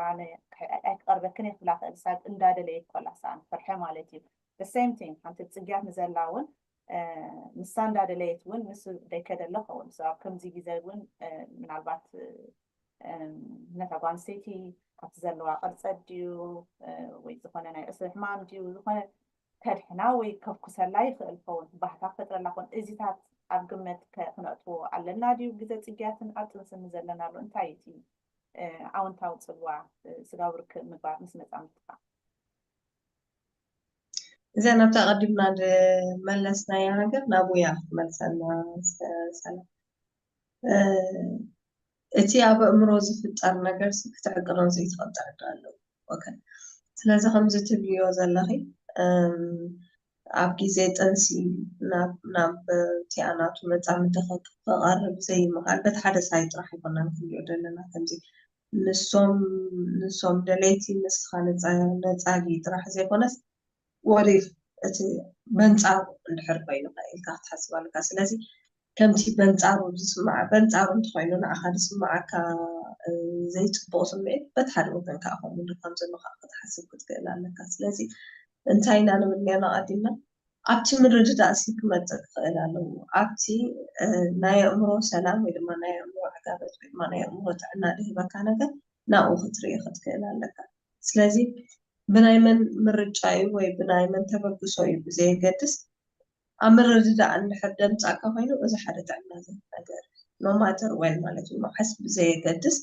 ኣይክቀርበክን እየ ክብላ ክእል ሳብ እንዳደለየት ኮላ ሰኣን ፍርሐ ማለት እዩ the same thing ሓንቲ ፅግያት ንዘላ እውን ንሳ እንዳደለየት እውን ንሱ ደይከደለ ኸውን so ኣብ ከምዚ ግዜ እውን ምናልባት ነታ ጓል ኣንስተይቲ ካብቲ ዘለዋ ቅርፀት ድዩ ወይ ዝኾነ ናይ ርእሲ ሕማም ድዩ ዝኾነ ከድሕና ወይ ከፍኩሰላ ይኽእል ኸውን ባህታ ክፈጥረላ ኾን እዚታት ኣብ ግምት ክነእትዎ ኣለና ድዩ ግዜ ፅግያትን ኣብ ጥንስን ዘለናሉ እንታይ እቲ ኣውንታዊ ፅልዋ ስጋዊ ርክብ ምግባር ምስ መፃምድትኻ እዛ ናብታ ቀዲምና ዝመለስናያ ነገር ናብ ውያ ክትመልሰና ሰላም እቲ ኣብ ኣእምሮ ዝፍጠር ነገር ክትዕቅኖ ዘይትኽእል ጥዕና ኣለዎ ስለዚ ከምዚ ትብልዮ ዘለኺ ኣብ ግዜ ጥንሲ ናብ ናብቲ ኣናቱ መጻምዲ ክቐርብ ዘይምኽኣል በቲ ሓደ ሳይድ ጥራሕ ኣይኮናን ክንሪኦ ዘለና ከምዚ ንሶም ንሶም ደለይቲ ንስኻ ነጻጊ ጥራሕ ዘይኮነስ what if እቲ በንጻሩ እንድሕር ኮይኑ ኢልካ ክትሓስብ ኣለካ ስለዚ ከምቲ በንጻሩ ዝስማዓ በንጻሩ እንተኮይኑ ንዓኻ ዝስማዓካ ዘይፅቡቅ ስምዒት በቲ ሓደ ወገን ከዓ ከምኡ ኢሉ ከም ዘሎ ከዓ ክትሓስብ ክትክእል ኣለካ ስለዚ እንታይ ኢና ንብል ኔርና ቀዲምና ኣብቲ ምርድዳእ ሲ ክመፅእ ክኽእል ኣለዎ ኣብቲ ናይ ኣእምሮ ሰላም ወይ ድማ ናይ ኣእምሮ ዕጋበት ወይ ድማ ናይ ኣእምሮ ጥዕና ዝህበካ ነገር ናብኡ ክትርኢ ክትክእል ኣለካ ስለዚ ብናይ መን ምርጫ እዩ ወይ ብናይ መን ተበግሶ እዩ ብዘየገድስ ኣብ ምርድዳእ እንድሕር ደምፃእካ ኮይኑ እዚ ሓደ ጥዕና ዝህብ ነገር no matter what ማለት እዩ መዓስ ብዘየገድስ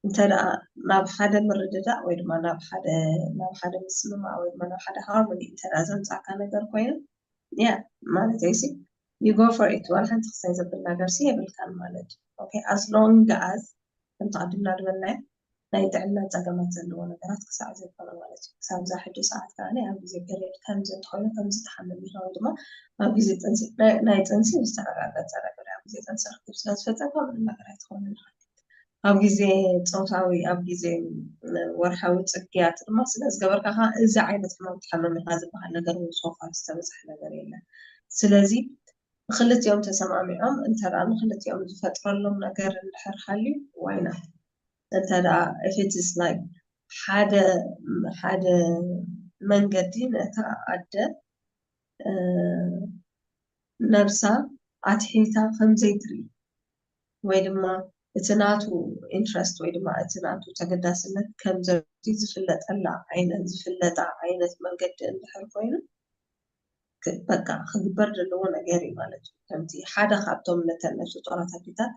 እንተ ደኣ ናብ ሓደ ምርድዳእ ወይ ድማ ናብ ሓደ ናብ ሓደ ምስምማዕ ወይ ድማ ናብ ሓደ ሃርሞኒ እንተ ደኣ ዘምጻእካ ነገር ኮይኑ፣ ያ ማለት ሲ you go for it። ዋላ ሓንቲ ክሳይ ዘብል ነገር ሲ የብልካን ማለት እዩ። Okay, as long as ከምቲ ቀዲምና ዝበልናዮ ናይ ጥዕና ጸገማት ዘለዎ ነገራት ክሳዕ ዘይኮነ ማለት እዩ። ክሳብ እዛ ሕጂ ሰዓት ከኣ ኣብ ግዜ ፔሪየድ ከምዚ እንተኾይኑ ከምዚ ትሓምም ኢኻ ወይ ድማ ኣብ ግዜ ጥንሲ ናይ ጥንሲ ዝተረጋገጸ ነገር ኣብ ግዜ ጥንሲ ርክብ ስለ ዝፈጸምካ ምንም ነገር ኣይትኾንን ኢኻ። ኣብ ግዜ ጾታዊ ኣብ ግዜ ወርሓዊ ጽግያት ድማ ስለ ዝገበርካ ከዓ እዚ ዓይነት ሕማም ትሓምም ኢኻ ዝበሃል ነገር እውን ሶፋር ዝተበፅሐ ነገር የለን። ስለዚ ክልቲኦም ተሰማሚዖም እንተ ደኣ ንክልቲኦም ዝፈጥረሎም ነገር እንድሕር ሃልዩ ዋይና እንተ ደኣ if it is like ሓደ ሓደ መንገዲ ነታ ኣደ ነብሳ ኣትሒታ ከም ዘይትርኢ ወይ ድማ እቲ ናቱ ኢንትረስት ወይ ድማ እቲ ናቱ ተገዳስነት ከም ዘቲ ዝፍለጠላ ዓይነት ዝፍለጣ ዓይነት መንገዲ እንድሕር ኮይኑ በቃ ክግበር ዘለዎ ነገር እዩ ማለት እዩ። ከምቲ ሓደ ካብቶም ነተን ነፍሲ ጦራት ኣዴታት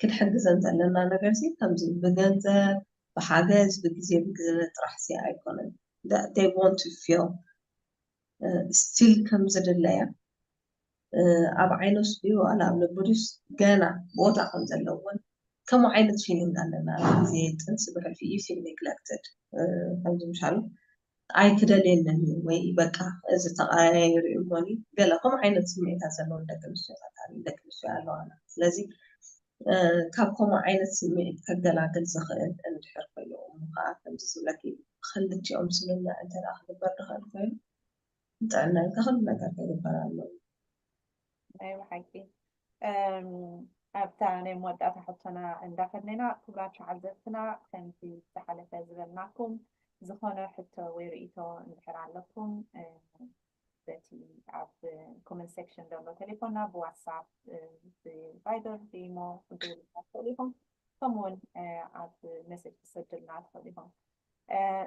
ክንሕግዘን ዘለና ነገር ሲ ከምዚ ብገንዘብ ብሓገዝ ብግዜ ብግዘ ጥራሕ ሲ ኣይኮነን። They want to feel still ከም ዝድለያ ኣብ ዓይኖስ ድዩ ዋላ ኣብ ልቡ ድዩስ ገና ቦታ ከም ዘለዎን ከምኡ ዓይነት ፊሊንግ ኣለና። ኣብ ግዜ ጥንሲ ብሕልፊ you feel neglected ከምዚ ምሻሉ ኣይክደልየንን እዩ ወይ በቃ እዚ ተቐያይሩ እዩ እሞኒ ገለ ከምኡ ዓይነት ስምዒታት ዘለዎም ደቂ ኣንስትዮታት ደቂ ኣንስትዮ ኣለዋና። ስለዚ ካብ ከምኡ ዓይነት ስምዒት ከገላግል ዝኽእል እንድሕር ኮይኑ እሞ ከዓ ከምዚ ዝብለኪ ክልቲኦም ስምምዕ እንተ ደኣ ክግበር ዝኽእል ኮይኑ ንጥዕናን ከኽሉ ነገር ክግበር ኣለዎ። ናይ ብሓቂ ኣብታ ናይ መወዳእታ ሕቶና እንዳኸድና ኢና። ክቡራት ተዓዘብትና ከምቲ ዝሓለፈ ዝበልናኩም ዝኾነ ሕቶ ወይ ርእይቶ እንድሕር ኣለኩም በቲ ኣብ ኮመንት ሴክሽን ዘሎ ቴሌፎንና ብዋትሳፕ ብቫይበር ብኢሞ ክትድውሉልና ትኽእሉ ኢኹም። ከምኡውን ኣብ መሴጅ ክትሰዱልና ትኽእሉ ኢኹም።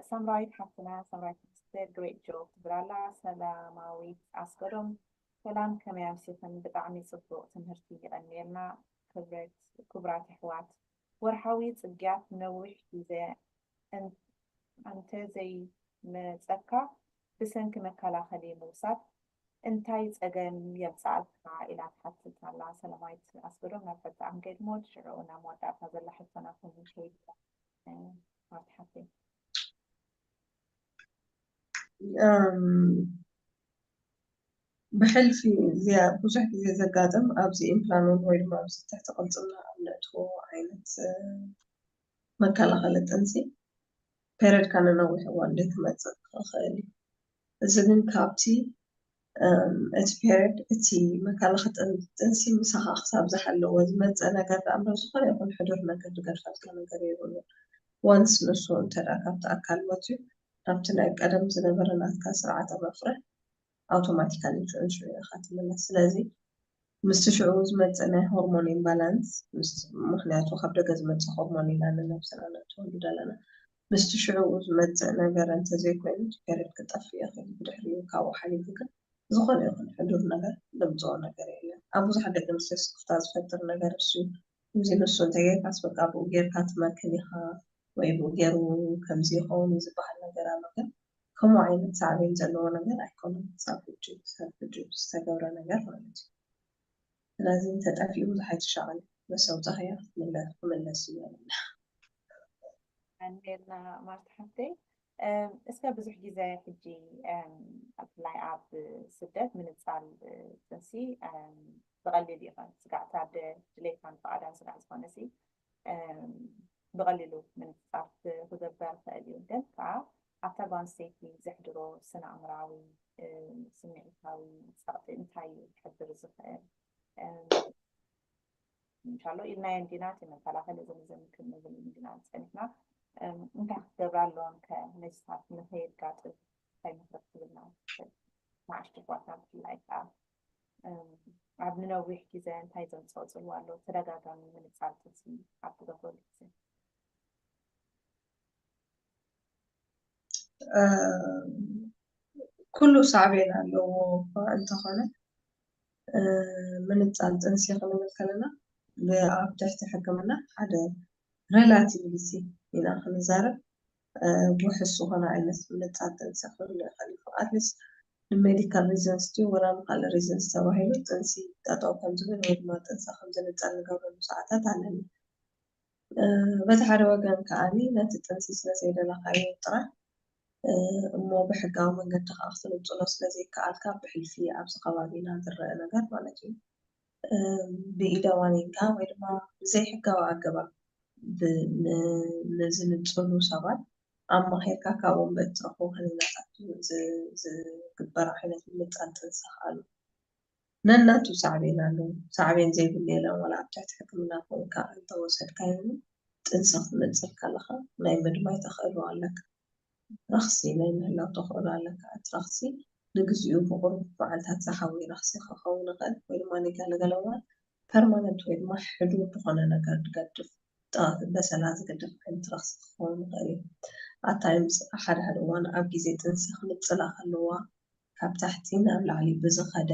ሳምራዊት ሓፍትና ሳምራዊት ሚኒስትር ግሬት ጆብ ትብል ኣላ። ሰላማዊት ኣስገዶም ሰላም ከመይ ኣምሲኽን? ብጣዕሚ ጽቡቕ ትምህርቲ ይቐንየልና ክብረት ክቡራት ኣሕዋት። ወርሓዊ ጽግያት ነዊሕ ግዜ እንተዘይመጸካ ብሰንኪ መከላኸሊ ምውሳድ እንታይ ጸገም የምጽኣልካ ኢላ ትሓትት ኣላ ሰላማዊት ኣስገዶም። ናብ ፈጻሚ ከይድሞ ሽዑ ናብ መወዳእታ ዘላ ሕቶና ኮሚኒኬት ማርቲ ሓፍተይ። ብሕልፊ እዚኣ ብዙሕ ግዜ ዘጋጥም ኣብዚ ኢምፕላኖን ወይ ድማ ኣብዚ ትሕቲ ቅልፅምና ኣብ ነእትዎ ዓይነት መከላኸሊ ጥንሲ ፔረድካ ንነዊሕ እዋን ዘይክመፅእ ክኽእል እዩ። እዚ ግን ካብቲ እቲ ፔረድ እቲ መከላኸሊ ጥንሲ ምሳኻ ክሳብ ዝሃለወ ዝመፅእ ነገር ደኣ እምበር ዝኾነ ይኹን ሕዱር ነገር ዝገድፈልካ ነገር የብሉን። ዋንስ ንሱ እንተ ደኣ ካብቲ ኣካል መፅዩ ናብቲ ናይ ቀደም ዝነበረ ናትካ ስርዓተ መፍርሕ ኣውቶማቲካሊ ሽዑ ንሽዑ ኢኻ ትምለስ። ስለዚ ምስቲ ሽዑ ዝመፅእ ናይ ሆርሞን ኢምባላንስ ምክንያቱ ካብ ደገ ዝመፅእ ሆርሞን ኢና ንነብስና ነእትወሉ ዘለና። ምስቲ ሽዑ ዝመፅእ ነገር እንተዘይኮይኑ እቲ ፔሬድ ክጠፍእ ይኽእል። ብድሕሪኡ ካብኡ ሓሊፉ ግን ዝኾነ ይኹን ሕዱር ነገር ዘምፅኦ ነገር የለን። ኣብ ብዙሓት ደቂ ኣንስትዮ ስክፍታ ዝፈጥር ነገር እሱ እዩ። እዚ ንሱ እንተጌርካስ በቃ ብኡ ጌርካ ትመክን ኢኻ ወይ ብኡ ገይሩ ከምዚ ይኸውን እዩ ዝበሃል ነገር ኣሎ። ግን ከምኡ ዓይነት ሳዕቤን ዘለዎ ነገር ኣይኮነን። ክሳብ ሕጂ ክሳብ ሕጂ ዝተገብረ ነገር ማለት እዩ። ስለዚ እንተጠፊኡ ብዙሕ ኣይትሻቐል። መሰውፃኽያ ክምለስ እዩ። ኣንዴና ማርቲ ሓፍተይ እስከ ብዙሕ ግዜ ሕጂ ብፍላይ ኣብ ስደት ምንፃል ጥንሲ ብቐሊል እዩ። ስጋዕ ኣደ ድሌታን ፍቓዳን ስጋዕ ዝኾነ ሲ ብቐሊሉ ምንፃር ክግበር ይኽእል እዩ። ግን ከዓ ኣብታ ጓል ኣንስተይቲ ዘሕድሮ ስነ ኣእምራዊ ስምዒታዊ ፀቕጢ እንታይ እዩ ክሕድር ዝኽእል? ምሻሎ ኢልናዮ እንዲና እቲ መከላኸሊ ዝምዝም ክንብል እንዲና ፀኒሕና እንታይ ክትገብራ ኣለዎን ከ ነዚታት ንኸየጋጥም እንታይ ምኽሪ ክትብልና ንኣሽቱ ኣሕዋትና ብፍላይ ከዓ ኣብ ንነዊሕ ግዜ እንታይ ዘምፅኦ ፅልዋ ኣሎ ተደጋጋሚ ምንፃል ጥንሲ ኣብ ትገብረሉ ግዜ ኩሉ ሳዕቤን ኣለዎ እኳ እንተኾነ ምንፃል ጥንሲ ክንብል ከለና ኣብ ትሕቲ ሕክምና ሓደ ሬላቲቭሊ ኢና ክንዛረብ። ውሕስ ዝኾነ ዓይነት ምንጻል ጥንሲ ክህሉ ይኽእል እዩ። ኣትሊስት ንሜዲካል ሪዘንስ ድዩ ወላ ንካልእ ሪዘንስ ተባሂሉ ጥንሲ ጠጠው ከም ዝብል ወይ ድማ ጥንሲ ከም ዝንጸል ንገብረሉ ሰዓታት ኣለና። በቲ ሓደ ወገን ከዓኒ ነቲ ጥንሲ ስለ ዘይደለኻዮ ጥራሕ እሞ ብሕጋዊ መንገዲ ከዓ ክትንፅሎ ስለ ዘይከኣልካ ብሕልፊ ኣብዚ ከባቢና ዝረአ ነገር ማለት እዩ። ብኢደ ዋኒንካ ወይ ድማ ብዘይሕጋዊ ኣገባብ ንዝንፅሉ ሰባት ኣማኺርካ ካብኦም በእትረኽቦ ክኒናታት ዝግበር ዓይነት ምንፃል ጥንሲ ከዓ ኣሎ። ነናቱ ሳዕቤን ኣለዎ። ሳዕቤን ዘይብሉ የለን። ዋላ ኣብ ትሕቲ ሕክምና ኮይንካ እንተወሰድካዮ እውን ጥንሲ ክትነጽል ከለኻ ናይ ምድማይ ተኽእሎ ኣለካ። ረኽሲ ናይ ምህላው ተኽእሎ ኣለካ። እቲ ረኽሲ ንግዚኡ ብቑሩብ መዓልታት ዝሓዊ ረኽሲ ክኸውን ይኽእል ወይ ድማ ንገለገለ እዋን ፐርማነንት ወይ ድማ ሕዱር ዝኾነ ነገር ዝገድፍ በሰላ ዝገድፍ ዓይነት ረኽሲ ክኸውን ይኽእል እዩ። ኣታይምስ ሓደ ሓደ እዋን ኣብ ግዜ ጥንሲ ክንጽላ ከለዋ ካብ ታሕቲ ናብ ላዕሊ ብዝኸደ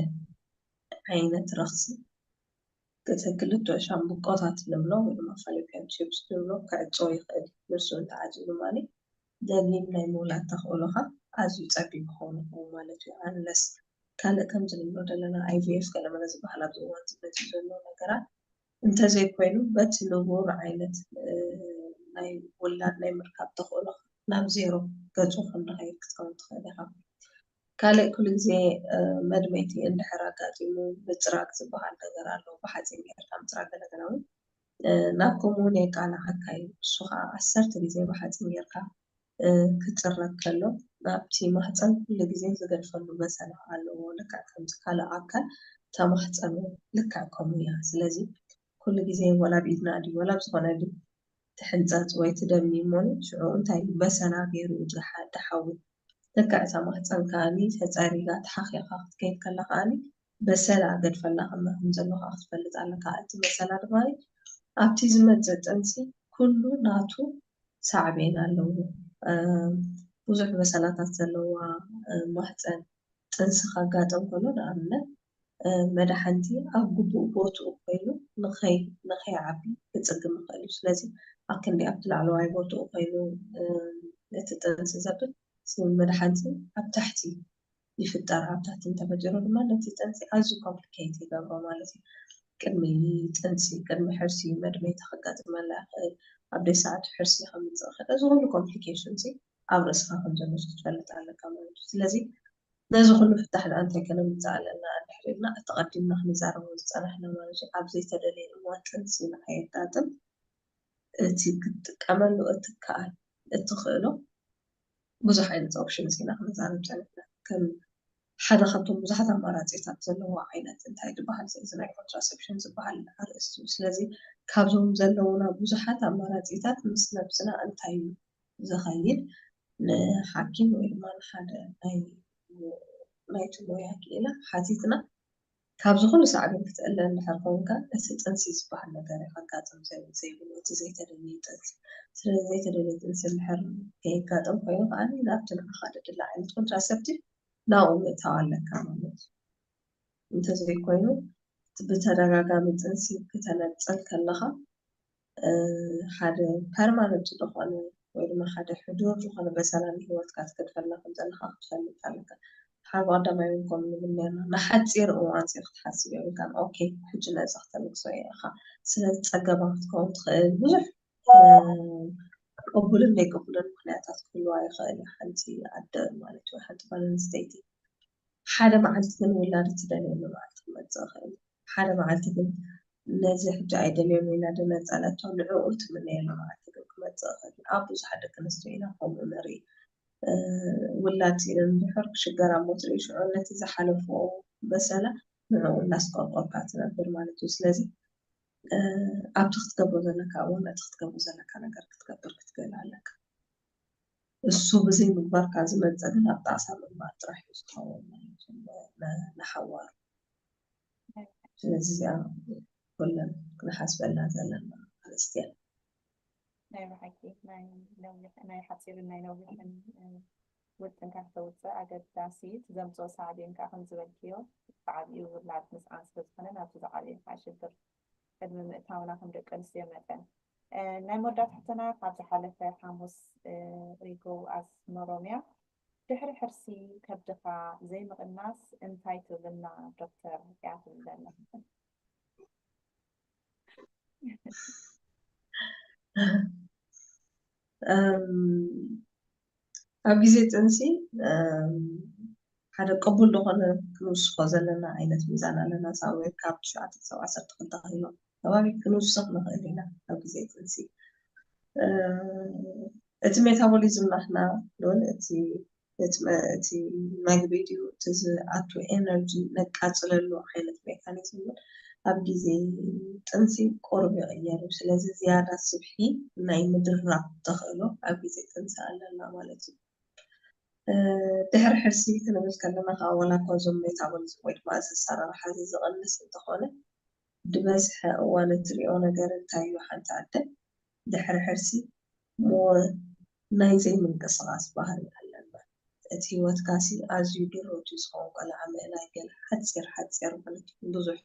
ዓይነት ረኽሲ እቲ ክልተ ሻምብቆታት ንብሎ ወይ ድማ ፋሎፒያን ቲዩብስ ንብሎ ክዕጾ ይኽእል እዩ። ንሱ እንተዓጽዩ ድማ ደሊል ናይ ምውላድ ተኽእሎኻ ኣዝዩ ጸቢብ ክኸውን ይኽእል ማለት እዩ። ኣንለስ ካልእ ከምዚ ንብሎ ዘለና ኣይቪኤፍ ገለመለ ዝበሃል ኣብዚ እዋን ዝመጽእ ዘሎ ነገራት እንተዘይኮይኑ በቲ ንቡር ዓይነት ናይ ውላድ ናይ ምርካብ ተኽእሎ ናብ ዜሮ ገጹ ከም ዝኸይድ ክትከውን ትኽእል ኢኻ። ካልእ ኩሉ ግዜ መድመይቲ እንድሕር ኣጋጢሙ ምጽራግ ዝበሃል ነገር ኣሎ። ብሓፂን ጌርካ ምጽራግ ገለገለ እውን ናብ ከምኡ እውን የቃልዓካ እዩ። እሱ ከዓ ዓሰርተ ግዜ ብሓፂን ጌርካ ክፅረግ ከሎ ናብቲ ማህፀን ኩሉ ግዜ ዝገድፈሉ በሰላ ኣለዎ። ልክዕ ከምዚ ካልእ ኣካል ተማህፀኑ ልክዕ ከምኡ እያ። ስለዚ ኩሉ ግዜ ወላ ብኢድና ድዩ ወላ ብዝኾነ ድዩ ትሕንፀፅ ወይ ትደሚ እሞኒ ሽዑ እንታይ እዩ በሰላ ገይሩ እዩ ዝሓ- ዝሓዊ። ልክዕ እታ ማህፀን ከኣኒ ተፀሪጋ ተሓኺኻ ክትከይድ ከላ ከኣኒ በሰላ ገድፈላ ከማ ከም ዘሎ ከዓ ክትፈልጥ ኣለካ። እቲ በሰላ ድማ ኣብቲ ዝመፅእ ጥንሲ ኩሉ ናቱ ሳዕቤን ኣለዎ። ብዙሕ በሰላታት ዘለዋ ማህፀን ጥንሲ ከጋጥም ከሎ ንኣብነት መድሓንቲ ኣብ ግቡእ ቦትኡ ኮይኑ ንኸይዓቢ ክፅግም ይኽእል እዩ። ስለዚ ኣክንዲ ኣብቲ ላዕለዋይ ቦትኡ ኮይኑ እቲ ጥንሲ ዘብል መድሓንቲ ኣብ ታሕቲ ይፍጠር። ኣብ ታሕቲ እንተፈጢሩ ድማ ነቲ ጥንሲ ኣዝዩ ኮምፕሊኬት ይገብሮ ማለት እዩ። ቅድሚ ጥንሲ ቅድሚ ሕርሲ መድመይቲ ከጋጥመላ ይኽእል። ኣብ ደይ ሰዓቱ ሕርሲ ከምፅእ ይኽእል። እዚ ኩሉ ኮምፕሊኬሽን ኣብ ርእስኻ ከም ዘሎ ክትፈልጥ ኣለካ ማለት እዩ። ስለዚ ነዚ ኩሉ ፍታሕ ደኣ እንታይ ከነምፅእ ኣለና እንድሕር ኢልና እቲ ቀዲምና ክንዛረቦ ዝፀናሕና ማለት እዩ። ኣብ ዘይተደለየ እዋን ጥንሲ ንኸየጋጥም እቲ ክትጥቀመሉ እትከኣል እትኽእሎ ብዙሕ ዓይነት ኦፕሽንስ ኢና ክንዛረብ ፀኒሕና። ከም ሓደ ካብቶም ብዙሓት ኣማራፂታት ዘለዎ ዓይነት እንታይ ዝበሃል እዚ ናይ ኮንትራሰፕሽን ዝበሃል ኣርእስቲ እዩ። ስለዚ ካብዞም ዘለውና ብዙሓት ኣማራፂታት ምስ ነብስና እንታይ እዩ ዘኸይድ ንሓኪም ወይ ድማ ንሓደ ናይቲ ሞያ ክኢላ ሓቲትና ካብ ዝኾነ ሳዕቤን ክትእለ እንድሕር ኮንካ እቲ ጥንሲ ዝበሃል ነገር እዩ ከጋጥም ዘይብሉ እቲ ዘይተደለየ ጥንሲ። ስለዚ ዘይተደለየ ጥንሲ እንድሕር ከየጋጥም ኮይኑ ከዓ ናብቲ ንዓኻ ደድላ ዓይነት ኮንትራሰፕቲቭ ናብኡ ምእታው ኣለካ ማለት እዩ። እንተዘይኮይኑ ብተደጋጋሚ ጥንሲ ክተነፅል ከለኻ ሓደ ፐርማነንት ዝኾነ ወይ ድማ ሓደ ሕዱር ዝኾነ በሰላ ንህይወትካ ትገድፈልና ከም ዘለኻ ክትፈልጥ ኣለካ። ሓብ ቀዳማይ እውን ከምኡ ንብል ነርና። ንሓፂር እዋን ሲ ክትሓስብ የብልካን። ኦኬ ሕጂ ነፃ ክተንክሶ እየ ኢኻ። ስለ ፀገማ ክትከውን ትኽእል። ብዙሕ ቅቡልን ዘይቅቡልን ምክንያታት ክህልዋ ይኽእል እዩ። ሓንቲ ኣደ ማለት እዩ ሓንቲ ጓል ኣንስተይቲ ሓደ መዓልቲ ግን ውላድ እትደልየሉ መዓልቲ ክመፅእ ይኽእል እዩ። ሓደ መዓልቲ ግን ነዚ ሕጂ ኣይደልዮን ኢላ ዝነፀለቶ ንዕኡ ትምነየሉ መዓልቲ ግን ክመፅእ ይኽእል እዩ። ኣብ ብዙሓት ደቂ ኣንስትዮ ኢና ከምኡ ንርኢ። ውላድ ስኢነን እንድሕር ክሽገራ እሞ ትርኢ ሽዑ ነቲ ዝሓለፍኦ በሰላ ንዕኡ እናስቆርቆርካ ትነብር ማለት እዩ። ስለዚ ኣብቲ ክትገብሮ ዘለካ እዋን እቲ ክትገብሮ ዘለካ ነገር ክትገብር ክትክእል ኣለካ። እሱ ብዘይ ምግባርካ ዝመፀ ግን ኣብ ጣዕሳ ምግባር ጥራሕ እዩ ዝኸውን ማለት እዩ ንሓዋሩ። ስለዚ እዚኣ ኩለን ክንሓስበላ ዘለና ኣርእስቲ እያ። ናይ ብሓቂ ናይ ነዊሕ ናይ ሓፂርን ናይ ነዊሕን ውጥንካ ክተውፅእ ኣገዳሲ እዩ። ዘምፅኦ ሳዕቤን ከዓ ከም ዝበልክዮ ብዓብዩ ውላድ ምስኣን ስለዝኾነ ናብቲ ዝዓበየ ከዓ ሽግር ቅድሚ ምእታውና ከም ደቂ ኣንስትዮ መጠን ናይ መወዳእታ ሕቶና ካብ ዝሓለፈ ሓሙስ ሪጎ ኣስመሮም እያ። ድሕሪ ሕርሲ ከብድኻ ዘይምቕናስ እንታይ ትብልና ዶክተር እያ ትብል ዘላ። ኣብ ግዜ ጥንሲ ሓደ ቅቡል ዝኾነ ክንውስኾ ዘለና ዓይነት ሚዛን ኣለና። ሳብወይ ካብ ትሽዓተ ክሳብ ዓሰርተ ክልተ ኪሎ ከባቢ ክንውስኽ ንኽእል ኢና ኣብ ግዜ ጥንሲ። እቲ ሜታቦሊዝም ናትና ን እቲ መግቢ ድዩ እቲ ዝኣቱ ኤነርጂ ነቃፅለሉ ዓይነት ሜካኒዝም እውን ኣብ ግዜ ጥንሲ ቁሩብ ይቕየር እዩ። ስለዚ ዝያዳ ስብሒ ናይ ምድራብ ተኽእሎ ኣብ ግዜ ጥንሲ ኣለና ማለት እዩ። ድሕሪ ሕርሲ ክንብል ከለና ከዓ ዋላ እኳ እዞም ሜታቦሊዝም ወይ ድማ እዚ ኣሰራርሓ እዚ ዝቐንስ እንተኾነ ድበዝሐ እዋን እትሪኦ ነገር እንታይ እዩ? ሓንቲ ኣደ ድሕሪ ሕርሲ ሞር ናይ ዘይምንቅስቓስ ባህሪ ኣለና። እቲ ህይወትካሲ ኣዝዩ ድሩት እዩ ዝኸውን፣ ቆልዓ ምእላይ ገለ ሓፂር ሓፂር ማለት እዩ። ብዙሕ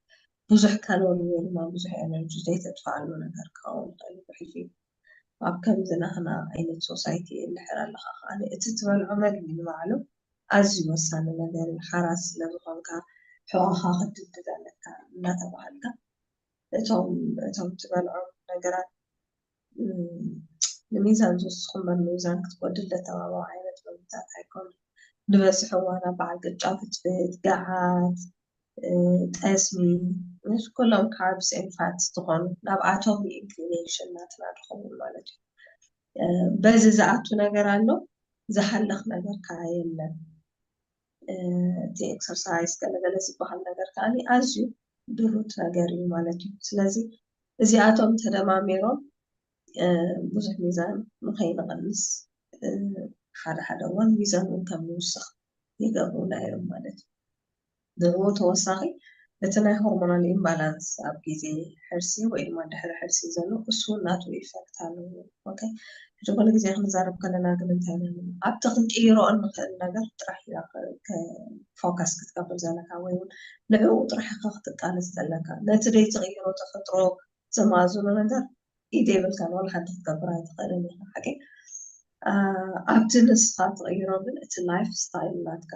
ብዙሕ ካሎሪ ወይ ድማ ብዙሕ ኤነርጂ ዘይተጥፍኣሉ ነገር ክኸውን ይኽእል እዩ። ብሕጂ ኣብ ከምዚ ናህና ዓይነት ሶሳይቲ እንድሕር ኣለኻ ከዓ እቲ ትበልዖ መግቢ ንባዕሉ ኣዝዩ ወሳኒ ነገር እዩ። ሓራስ ስለዝኾንካ ሕቖኻ ክትድልድል ኣለካ እናተባሃልካ እቶም እቶም ትበልዖም ነገራት ንሚዛን ዝውስኹ እምበር ሚዛን ክትጎድል ዘተባብዑ ዓይነት መግብታት ኣይኮኑን። ዝበዝሑ እዋን ኣብ በዓል ቅጫ ፍትፍት፣ ገዓት፣ ጠስሚ፣ ኩሎም ካርብስ ኤንድ ፋትስ ዝኾኑ ናብ ኣቶሚ ኢንክሊኔሽን ናትና ዝኸውን ማለት እዩ። በዚ ዝኣቱ ነገር ኣሎ፣ ዝሃልኽ ነገር ከዓ የለን። እቲ ኤክሰርሳይዝ ገለገለ ዝበሃል ነገር ከዓ ኣዝዩ ድሩት ነገር እዩ ማለት እዩ። ስለዚ እዚኣቶም ተደማሚሮም ብዙሕ ሚዛን ንኸይንቐንስ ሓደ ሓደ እዋን ሚዛን እውን ከም ንውስኽ ይገብሩና እዮም ማለት እዩ። ንዕኡ ተወሳኺ እቲ ናይ ሆርሞናል ኢምባላንስ ኣብ ግዜ ሕርሲ ወይ ድማ ድሕሪ ሕርሲ ዘሎ እሱ እውን ናቱ ኢፈክት ኣለዎ። ኦኬ፣ ሕጂ ኩሉ ግዜ ክንዛረብ ከለና ግን እንታይ ንብል? ኣብቲ ክንቅይሮ እንኽእል ነገር ጥራሕ ኢና ፎከስ ክትገብር ዘለካ ወይ እውን ንዕኡ ጥራሕ ኢኻ ክትቃለስ ዘለካ። ነቲ ዘይትቕይሮ ተፈጥሮ ዘማእዝኖ ነገር ኢድ የብልካን፣ ዋላ ሓንቲ ክትገብር ኣይትኽእልን ኢኻ። ሓቂ ኣብቲ ንስኻ ትቕይሮ ግን እቲ ላይፍ ስታይል ናትካ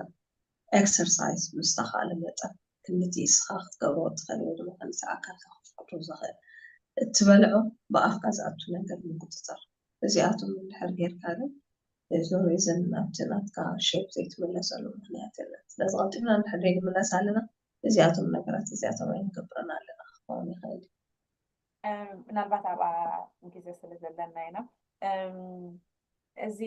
ኤክሰርሳይዝ ብዝተኻእለ መጠን ክልቲ እስኻ ክትገብሮ ትኽእል ወይ ድማ ክልቲ ኣካልካ ክፍቅዶ ዝኽእል እትበልዖ ብኣፍካ ዝኣቱ ነገር ምቁፅፃር። እዚኣቶም እንድሕር ጌርካ ግን ዞሬዘን ናብቲ ናትካ ሼፕ ዘይትምለሰሉ ምክንያት የለን። ስለዚ ቀልጢፍና እንድሕር ዘይንምለስ ኣለና እዚኣቶም ነገራት እዚኣቶም ኣይንገብረን ኣለና ክኸውን ይኽእል እዩ። ምናልባት ኣብኣ ግዜ ስለ ዘለና ኢና። እዚ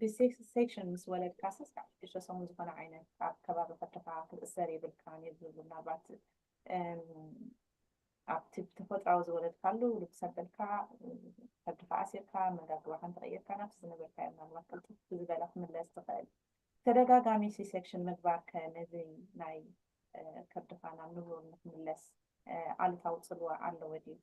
ብሴክሽን ምስ ወለድካስ ካብ ሽዱሽተ ሰሙን ዝኾነ ዓይነት ኣብ ከባቢ ከብድኻ ክትእሰር የብልካን እዩ ዝብሉ። ምናልባት ኣብቲ ብተፈጥራዊ ዝወለድካሉ ልብስ ኣበልካ ከብድኻ ኣሲርካ መጋግባኻ እንተቐየርካ ናብቲ ዝነበርካዮ ምናልባት ቅልጥፍ ብዝበለ ክምለስ ትኽእል። ተደጋጋሚ ሲ ሴክሽን ምግባር ከ ነዚ ናይ ከብድኻ ናብ ንቡር ንክምለስ ኣሉታዊ ፅልዋ ኣለዎ ድዩ?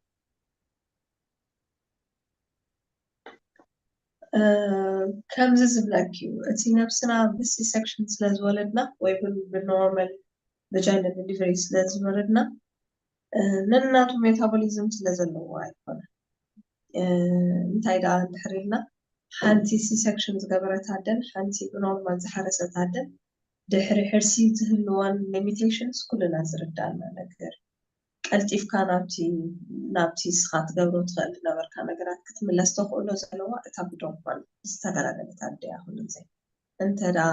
ከምዚ ዝብለኪ እዩ፣ እቲ ነብስና ብሲ ሴክሽን ስለ ዝወለድና ወይ ብኖርማል ቨጃይናል ዴሊቨሪ ስለ ዝወለድና ነናቱ ሜታቦሊዝም ስለ ዘለዎ ኣይኮነን። እንታይ ደኣ እንድሕር ኢልና ሓንቲ ሲ ሴክሽን ዝገበረት ኣደን ሓንቲ ብኖርማል ዝሓረሰት ኣደን ድሕሪ ሕርሲ ዝህልወን ሊሚቴሽንስ ኩልና ዝርዳእና ነገር። ቀልጢፍካ ናብቲ ናብቲ እስኻ ትገብሮ ትኽእል ዝነበርካ ነገራት ክትምለስ ተኽእሎ ዘለዋ እታ ብዶርማል ዝተገላገለት ኣደ እያ። ኩሉ ግዜ እንተ ደኣ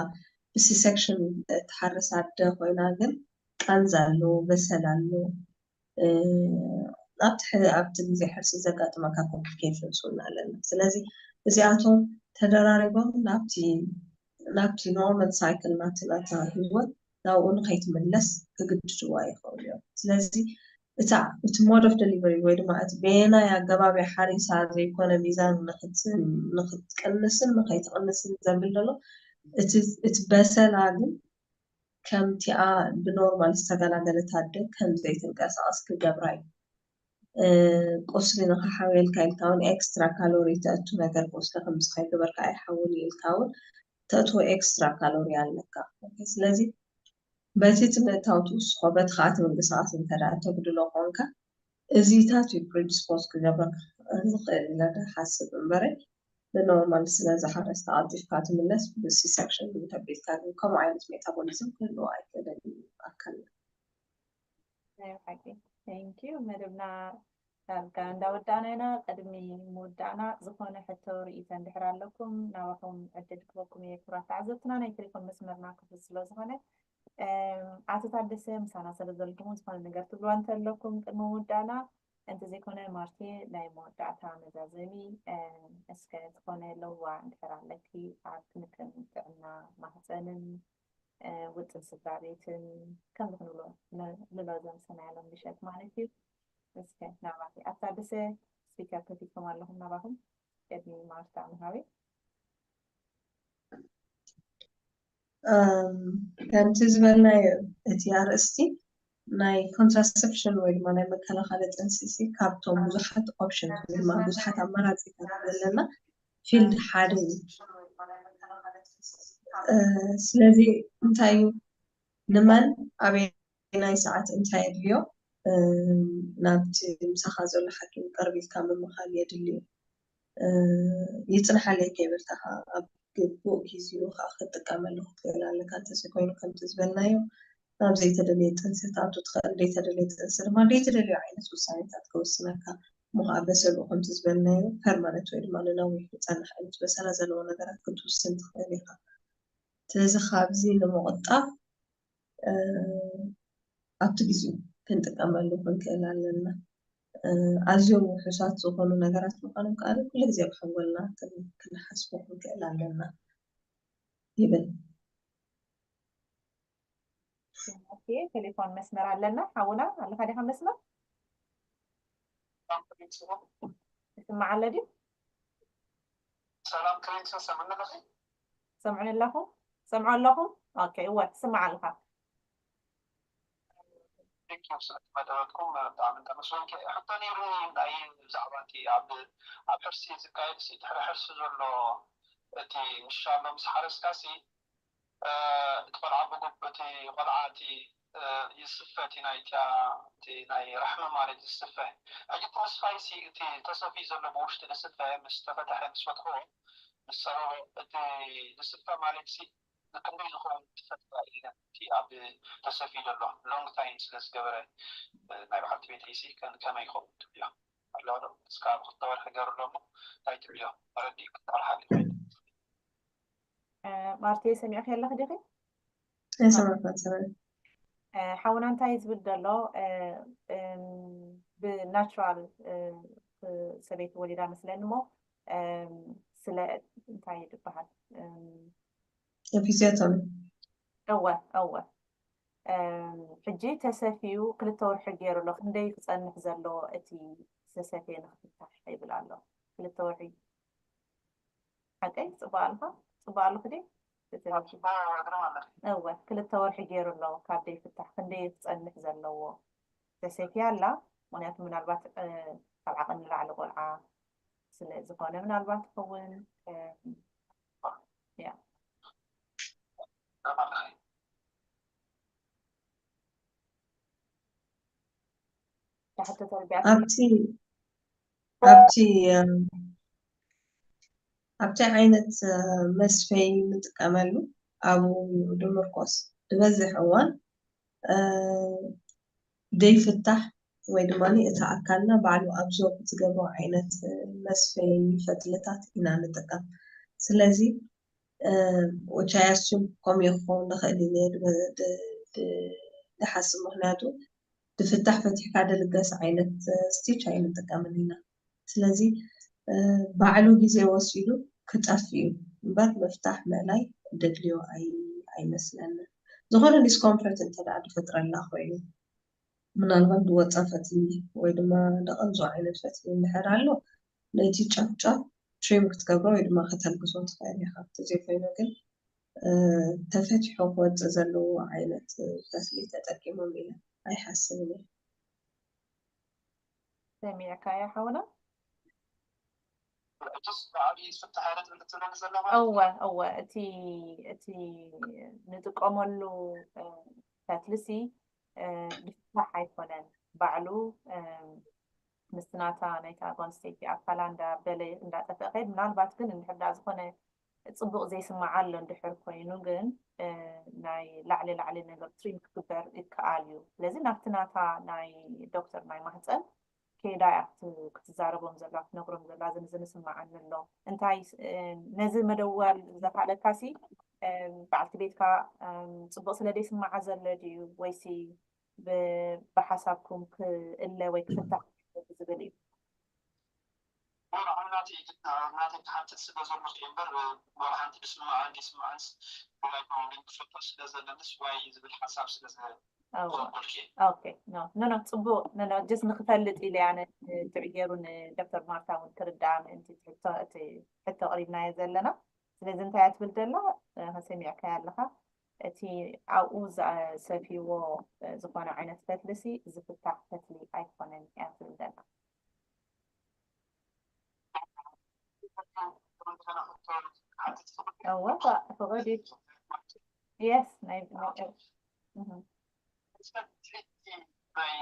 ብሲ ሴክሽን እትሓርስ ኣደ ኮይና ግን ቃንዛ ኣሎ፣ በሰል ኣሎ፣ ኣብቲ ኣብቲ ግዜ ሕርሲ ዘጋጥመካ ኮምፕሊኬሽንስ እውን ኣለና። ስለዚ እዚኣቶም ተደራሪቦም ናብቲ ናብቲ ኖርማል ሳይክል ናቲ ናታ ህይወት ናብኡ ንኸይትምለስ ክግድድዋ ይኽእሉ እዮም። ስለዚ እታ እቲ ሞድ ኦፍ ደሊቨሪ ወይ ድማ እቲ በየናይ ኣገባብ ሓሪሳ ዘይኮነ ሚዛን ንክትቅንስን ንኸይትቕንስን ዘብል ዘሎ እቲ በሰላ ግን ከምቲኣ ብኖርማል ዝተገላገለት ኣደ ከም ዘይትንቀሳቐስ ክገብራ እዩ። ቁስሊ ንኸሓውየልካ ኢልካ እውን ኤክስትራ ካሎሪ ተእቱ ነገር ቁስሊ ከምዚ ከይገበርካ ኣይሓውን ኢልካ እውን ተእትዎ ኤክስትራ ካሎሪ ኣለካ። ስለዚ በቲ እቲ ምእታው ትውስኾ በቲ ከዓ እቲ ምንቅስቃስ እንተ ተጉድሎ ኮንካ እዚታት እዩ ፕሪዲስፖዝ ክገብረካ ዝኽእል ኢለ ዝሓስብ እምበረ ብኖርማል ስለዚ ሓረስ ተቐልጢፍካ ትምለስ ብሲ ሰክሽን ተቢልካ ግን ከምኡ ዓይነት ሜታቦሊዝም ክህልዎ ኣይክእልን እዩ ኣካልና። ናይ ሓቂ thank you መደብና ዳርጋ እንዳወዳእና ኢና። ቅድሚ ምውዳእና ዝኾነ ሕቶ ርእይቶ እንድሕር ኣለኩም ናባኹም ዕድል ክበኩም እየ። ክቡራት ተዓዘብትና ናይ ቴሌፎን መስመርና ክፉት ስለ ዝኾነ ኣቶ ታደሰ ምሳና ስለ ዘለኹም ዝኾነ ነገር ትብልዋ እንተለኩም ቅድሚ ምውዳእና፣ እንተዘይኮነ ማርቴ ናይ መወዳእታ መዛዘሚ እስከ ዝኾነ ለዋ እንድሕር ኣለኪ ኣብ ክንክን ጥዕና ማህፀንን ውጥን ስድራ ቤትን ከምዚ ክንብሎ ንብሎ ዘምሰናያሎም ምሸት ማለት እዩ። እስከ ናባኺ ኣታ ደሰ ስፒከር ከፊትኩም ኣለኹም ናባኹም ቅድሚ ማርታ ምሃበይ ከምቲ ዝበልናዮ እቲ ኣርእስቲ ናይ ኮንትራሰፕሽን ወይ ድማ ናይ መከላኸሊ ጥንሲሲ ካብቶም ብዙሓት ኦፕሽን ወይ ድማ ብዙሓት ኣማራፂታት ዘለና ፊልድ ሓደ እዩ። ስለዚ እንታይ እዩ ንመን ኣበየናይ ሰዓት እንታይ የድልዮ ናብቲ ምሳኻ ዘሎ ሓኪም ቅርብ ኢልካ ምምኻር የድልዩ። ይፅንሓለይ ከይበልካ ከዓ ኣብ ግቡእ ጊዜኡ ከዓ ክትጥቀመሉ ክትክእል ኣለካ። እንተዘይኮይኑ ከምቲ ዝበልናዮ ናብ ዘይተደለየ ጥንሲ ክትኣቱ ትኽእል። ዘይተደለየ ጥንሲ ድማ ዘይተደለዩ ዓይነት ውሳኔታት ከወስነካ እሞ ከዓ በሰልኡ ከምቲ ዝበልናዮ ፐርማነንት ወይ ድማ ንነዊሕ ዝፀንሕ ዓይነት በሰላ ዘለዎ ነገራት ክትውስን ትኽእል ኢኻ። ስለዚ ካብዚ ንምቑጣብ ኣብቲ ግዜኡ ክንጥቀመሉ ክንክእል ኣለና። ኣዝዮም ውሑሳት ዝኾኑ ነገራት ምዃኖም ከዓ ኩሉ ግዜ ኣብ ሓንጎልና ክንሓስቦ ክንክእል ኣለና ይብል። ቴሌፎን መስመር ኣለና ሓውና ኣለካ ዲካ መስመር ይስማዕ ኣሎ ድዩ? ሰላም ክሪንሶ ሰምዕኒ ኣለኺ? ሰምዑኒ ኣለኹም? ሰምዑ ኣለኹም? ኦኬ እወ ትስማዕ ኣለኻ። ቴንኪዩ ስለቲ መደረትኩም ብጣዕሚ እንተመስለንኪ ሕቶ ነይሩኒ ናይ ብዛዕባ እቲ ኣብ ኣብ ሕርሲ ዝካየድ ሲ ድሕሪ ሕርሲ ዘሎ እቲ ምሻሎ ምስ ሓረስካ ሲ እቲ ቆልዓ ብጉብ እቲ ቆልዓ እቲ ይስፈ እቲ ናይ እቲ ናይ ራሕሚ ማለት ዝስፈ ሕጂ እቲ ምስፋይ ሲ እቲ ተሰፊ ዘሎ ብውሽጢ ዝስፈ ምስ ተፈተሐ ምስ ፈትሕዎ ምስ ሰረሮ እቲ ዝስፈ ማለት ሲ ንክንደይ ዝኸውን ትፈትዋ ኢለ እቲ ኣብ ተሰፊ ዘሎ ሎንግ ታይም ስለ ዝገበረ ናይ በዓልቲ ቤተይ ሲ ከመይ ይኸውን ትብልዮ ኣለዋ ዶ እስካ ክልተ ወርሒ ገሩ ኣሎ እሞ እንታይ ትብልዮ መረዲእ ክትመርሓ ይኽእል ማርቴ ሰሚዕኺ ኣለኺ ዲኺ? ኣይሰማዕኩ። ሓውና እንታይ ዝብል ዘሎ ብናቹራል ሰበይቲ ወሊዳ መስለኒ እሞ ስለ እንታይ ይበሃል ፊዚዮቶሚ እወ እወ ሕጂ ተሰፊዩ ክልተ ወርሒ ገይሩ ኣሎ ክንደይ ክፀንሕ ዘለዎ እቲ ዝተሰፍየ ንክፍታሕ ይብል ኣሎ ክልተ ወርሒ ሓቀይ ፅቡቅ ኣለካ ፅቡቅ ኣለኩ ዲ እወ ክልተ ወርሒ ገይሩ ኣሎ ካብ ደይ ፍታሕ ክንደይ ክፀንሕ ዘለዎ ተሰፊያ ኣላ ምክንያቱ ምናልባት ካብ ዓቐን ንላዕሊ ቆልዓ ስለ ዝኾነ ምናልባት ክኸውን ያ ኣብቲ ኣብቲ ኣብቲ ዓይነት መስፈይ ንጥቀመሉ ኣብኡ ድምርኮስ ዝበዝሕ እዋን ደይፍታሕ ወይ ድማ እቲ ኣካልና ባዕሉ ኣብዞ ዝገብሮ ዓይነት መስፈይ ፈትልታት ኢና ንጥቀም። ስለዚ which I assume ከምኡ ክኸውን ዝኽእል እዩ ዝሓስብ ምክንያቱ ዝፍታሕ ፈቲሕካ ዝልገስ ዓይነት ስቲች ኣይንጥቀምን ኢና። ስለዚ ባዕሉ ግዜ ወሲዱ ክጠፍእ እዩ እምበር ምፍታሕ ምእላይ ደድልዮ ኣይመስለንን። ዝኾነ ዲስኮምፈርት እንተ ደኣ ዝፈጥረልና ኮይኑ ምናልባት ዝወፀ ፈትሊ ወይ ድማ ደቐንዞ ዓይነት ፈትሊ እንድሕር ኣሎ ነቲ ጫፍ ጫፍ ትሪም ክትገብሮ ወይ ድማ ከተልግሶ ትኽእል ኢኻ። እንተዘይኮይኑ ግን ተፈቲሑ ክወፅእ ዘለዎ ዓይነት ፈትሊ ተጠቂሞም ኢለ ኣይሓስብን እየ። ሰሚዕካያ ሓውና? እወ እወ እቲ እቲ ንጥቀመሉ ፈትልሲ ዝፍታሕ ኣይኮነን ባዕሉ ምስቲ ናታ ናይታ ጓል ኣንስተይቲ ኣካላ እንዳበለ እንዳጠፍአ ከይድ። ምናልባት ግን እንድሕር ደኣ ዝኾነ ጽቡቕ ዘይስምዓ ኣሎ እንድሕር ኮይኑ ግን፣ እ፣ ናይ ላዕሊ ላዕሊ ነገር ትሪም ክግበር ይከኣል እዩ። ስለዚ ናብቲ ናታ ናይ ዶክተር ናይ ማህፀን ከይዳ እያ ክት-፣ ክትዛረቦም ዘላ፣ ክትነግሮም ዘላ፣ ዝን ዝን ስምዓኒ ኣሎ። እንታይ ስ-፣ እ፣ ነዚ መደወል ዘኻለካሲ፣ እ፣ በዓልቲ ቤትካ፣ እ፣ ጽቡቕ ስለ ዘይስምዓ ዘሎ ድዩ ወይሲ ብ-፣ ብሓሳብኩም ክእለ ወይ ክፍታሕ ዝብል እዩ? ናተይ ክሓትት ስለ ዘለኹ እየ እምበር፣ ዋላ ሓንቲ ድስምዓን ደይስምዓንስ ብላይ ፕሮብሌም ክፈጥር ስለ ዘለንስ ዋይ ዝብል ሓሳብ ስለ ዘ-፣ እወ። ዘበልኩ እየ። ኦኬ፣ ኖ፣ ኖ፣ ኖ፣ ጽቡቕ። ኖ፣ ኖ፣ ጀስት ንኽፈልጥ ኢለ እያ፣ ነ-፣ ንትዕጌሩ ንዶክተር ማርታ እውን ክርድኣ ምእንቲ እቲ ሕቶ፣ እቲ ሕቶ ኣቕሪብናዮ ዘለና። ስለዚ እንታይ እያ ትብል ዘላ? እ፣ ሰሚዕካያ ኣለኻ። እቲ ኣብኡ ዝሰፍይዎ፣ እ፣ ዝኾነ ዓይነት ፈትሊ ሲ ዝፍታሕ ፈትሊ ኣይኮነን እያ ትብል ዘላ። እወ፣ ፋ-፣ ፍቕዲ። የስ፣ ናይ፣ ናይ፣ እህ። ናይ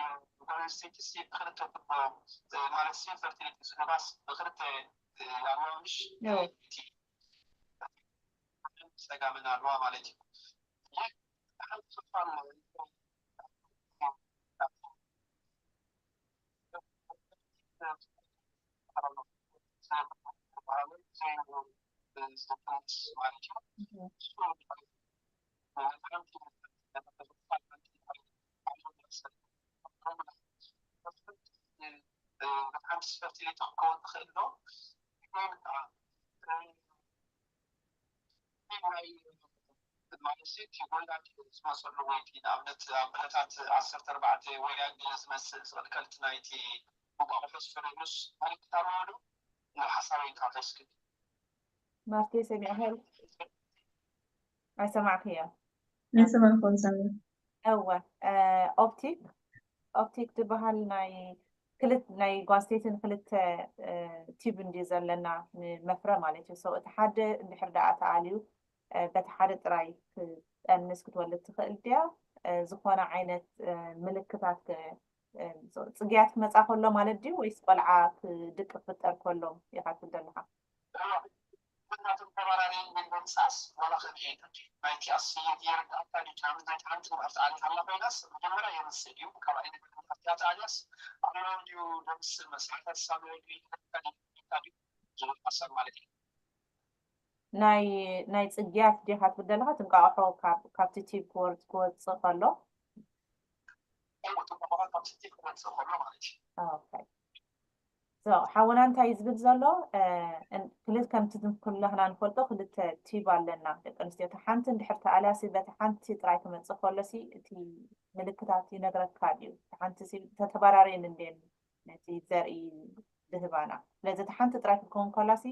ጓል ኣንስተይቲ ሲ ብክልተ ትቦ፣ ማለት ሲ ፈርቲሊቲ ዝህባስ ብክልተ ኣዋንሽ እወ። እቲ ጸጋምን ኣለዋ ማለት እዩ። ይህ ሓንቲ ክፋል ማለት እዩ። እህ። በጣም ፈርቲሊቲ ክኸውን ትኽእል ዶ? ማለት እቲ ወላድ ዝመፀሉ ወይ እቲ ንኣብነት ኣብ ዕለታት ዓሰርተ ኣርባዕተ ወይ ገለ ዝመስል ዝቕልቀልቲ ናይቲ እንቋቑሖ ዝፈረዩስ ምልክት ኣለዎ ዶ? ናብ ሓሳበይ እንተሃለስክን። ማርቴ ሰሚዕኸል? ኣይሰማዕክዮ? ኣይሰማዕኩን ሰምዕ። እወ፣ እ፣ ኦፕቲክ፣ ኦፕቲክ ዝበሃል ናይ ክልተ፣ ናይ ጓል ኣንስተይትን ክልተ፣ እ፣ ቲዩብ እንድዩ ዘለና ንመፍረ ማለት እዩ። So እቲ ሓደ እንድሕር ደኣ ተኣልዩ፣ እ፣ በቲ ሓደ ጥራይ ክትጠንስ ክትወልድ ትኽእል ድያ? እ፣ ዝኾነ ዓይነት፣ እ፣ ምልክታት ክ-፣ እ፣ ጽግያት ክመጻ ከሎ ማለት ድዩ ወይስ ቆልዓ ክድቂ ክፍጠር ከሎ ኢኻ ትብል ዘለኻ? ናቶም ተባራሪ ምንሳስ ዋላ ከመይ ኣይተድዩ ናይቲ ኣስይት የረዳእካ ድዩ? ናብነት ናይቲ ሓንቲ ምዕራፍ ተኣልያ ኣላ ኮይናስ መጀመርያ የምስል እዩ። ካልኣይ ነገር ናብቲ ኣተኣልያስ ኣለዎ ድዩ ዘምስል መስሓታት ሳምወል ይረዳእካ ድዩ? ዝብል ሓሳብ ማለት እዩ። ናይ፣ ናይ ጽግያት ዲኻ ትብል ዘለኻ? እቲ እንቋቑሖ ካብ፣ ካብቲ ቲብ ክወር-፣ ክወጽእ ከሎ? እሞ እቲ እንቋቑሖ ካብቲ ቲብ ክወጽእ ከሎ ማለት እዩ። ኦኬ። So፣ ሓውና እንታይ እዩ ዝብል ዘሎ? እ፣ እን-፣ ክልተ፣ ከምቲ ዝም-፣ ኩላህና ንፈልጦ ክልተ ቲብ ኣለና ደቂ ኣንስትዮ። እታ ሓንቲ እንድሕር ተኣልያሲ በቲ ሓንቲ ጥራይ ክመጽእ ከሎሲ እቲ ምልክታት ይነግረካ ድዩ? እታ ሓንቲ ሲ ተተባራርየን እንዴን ነቲ ዘርኢ ዝህባና። ስለዚ እታ ሓንቲ ጥራይ ክትከውን ከላሲ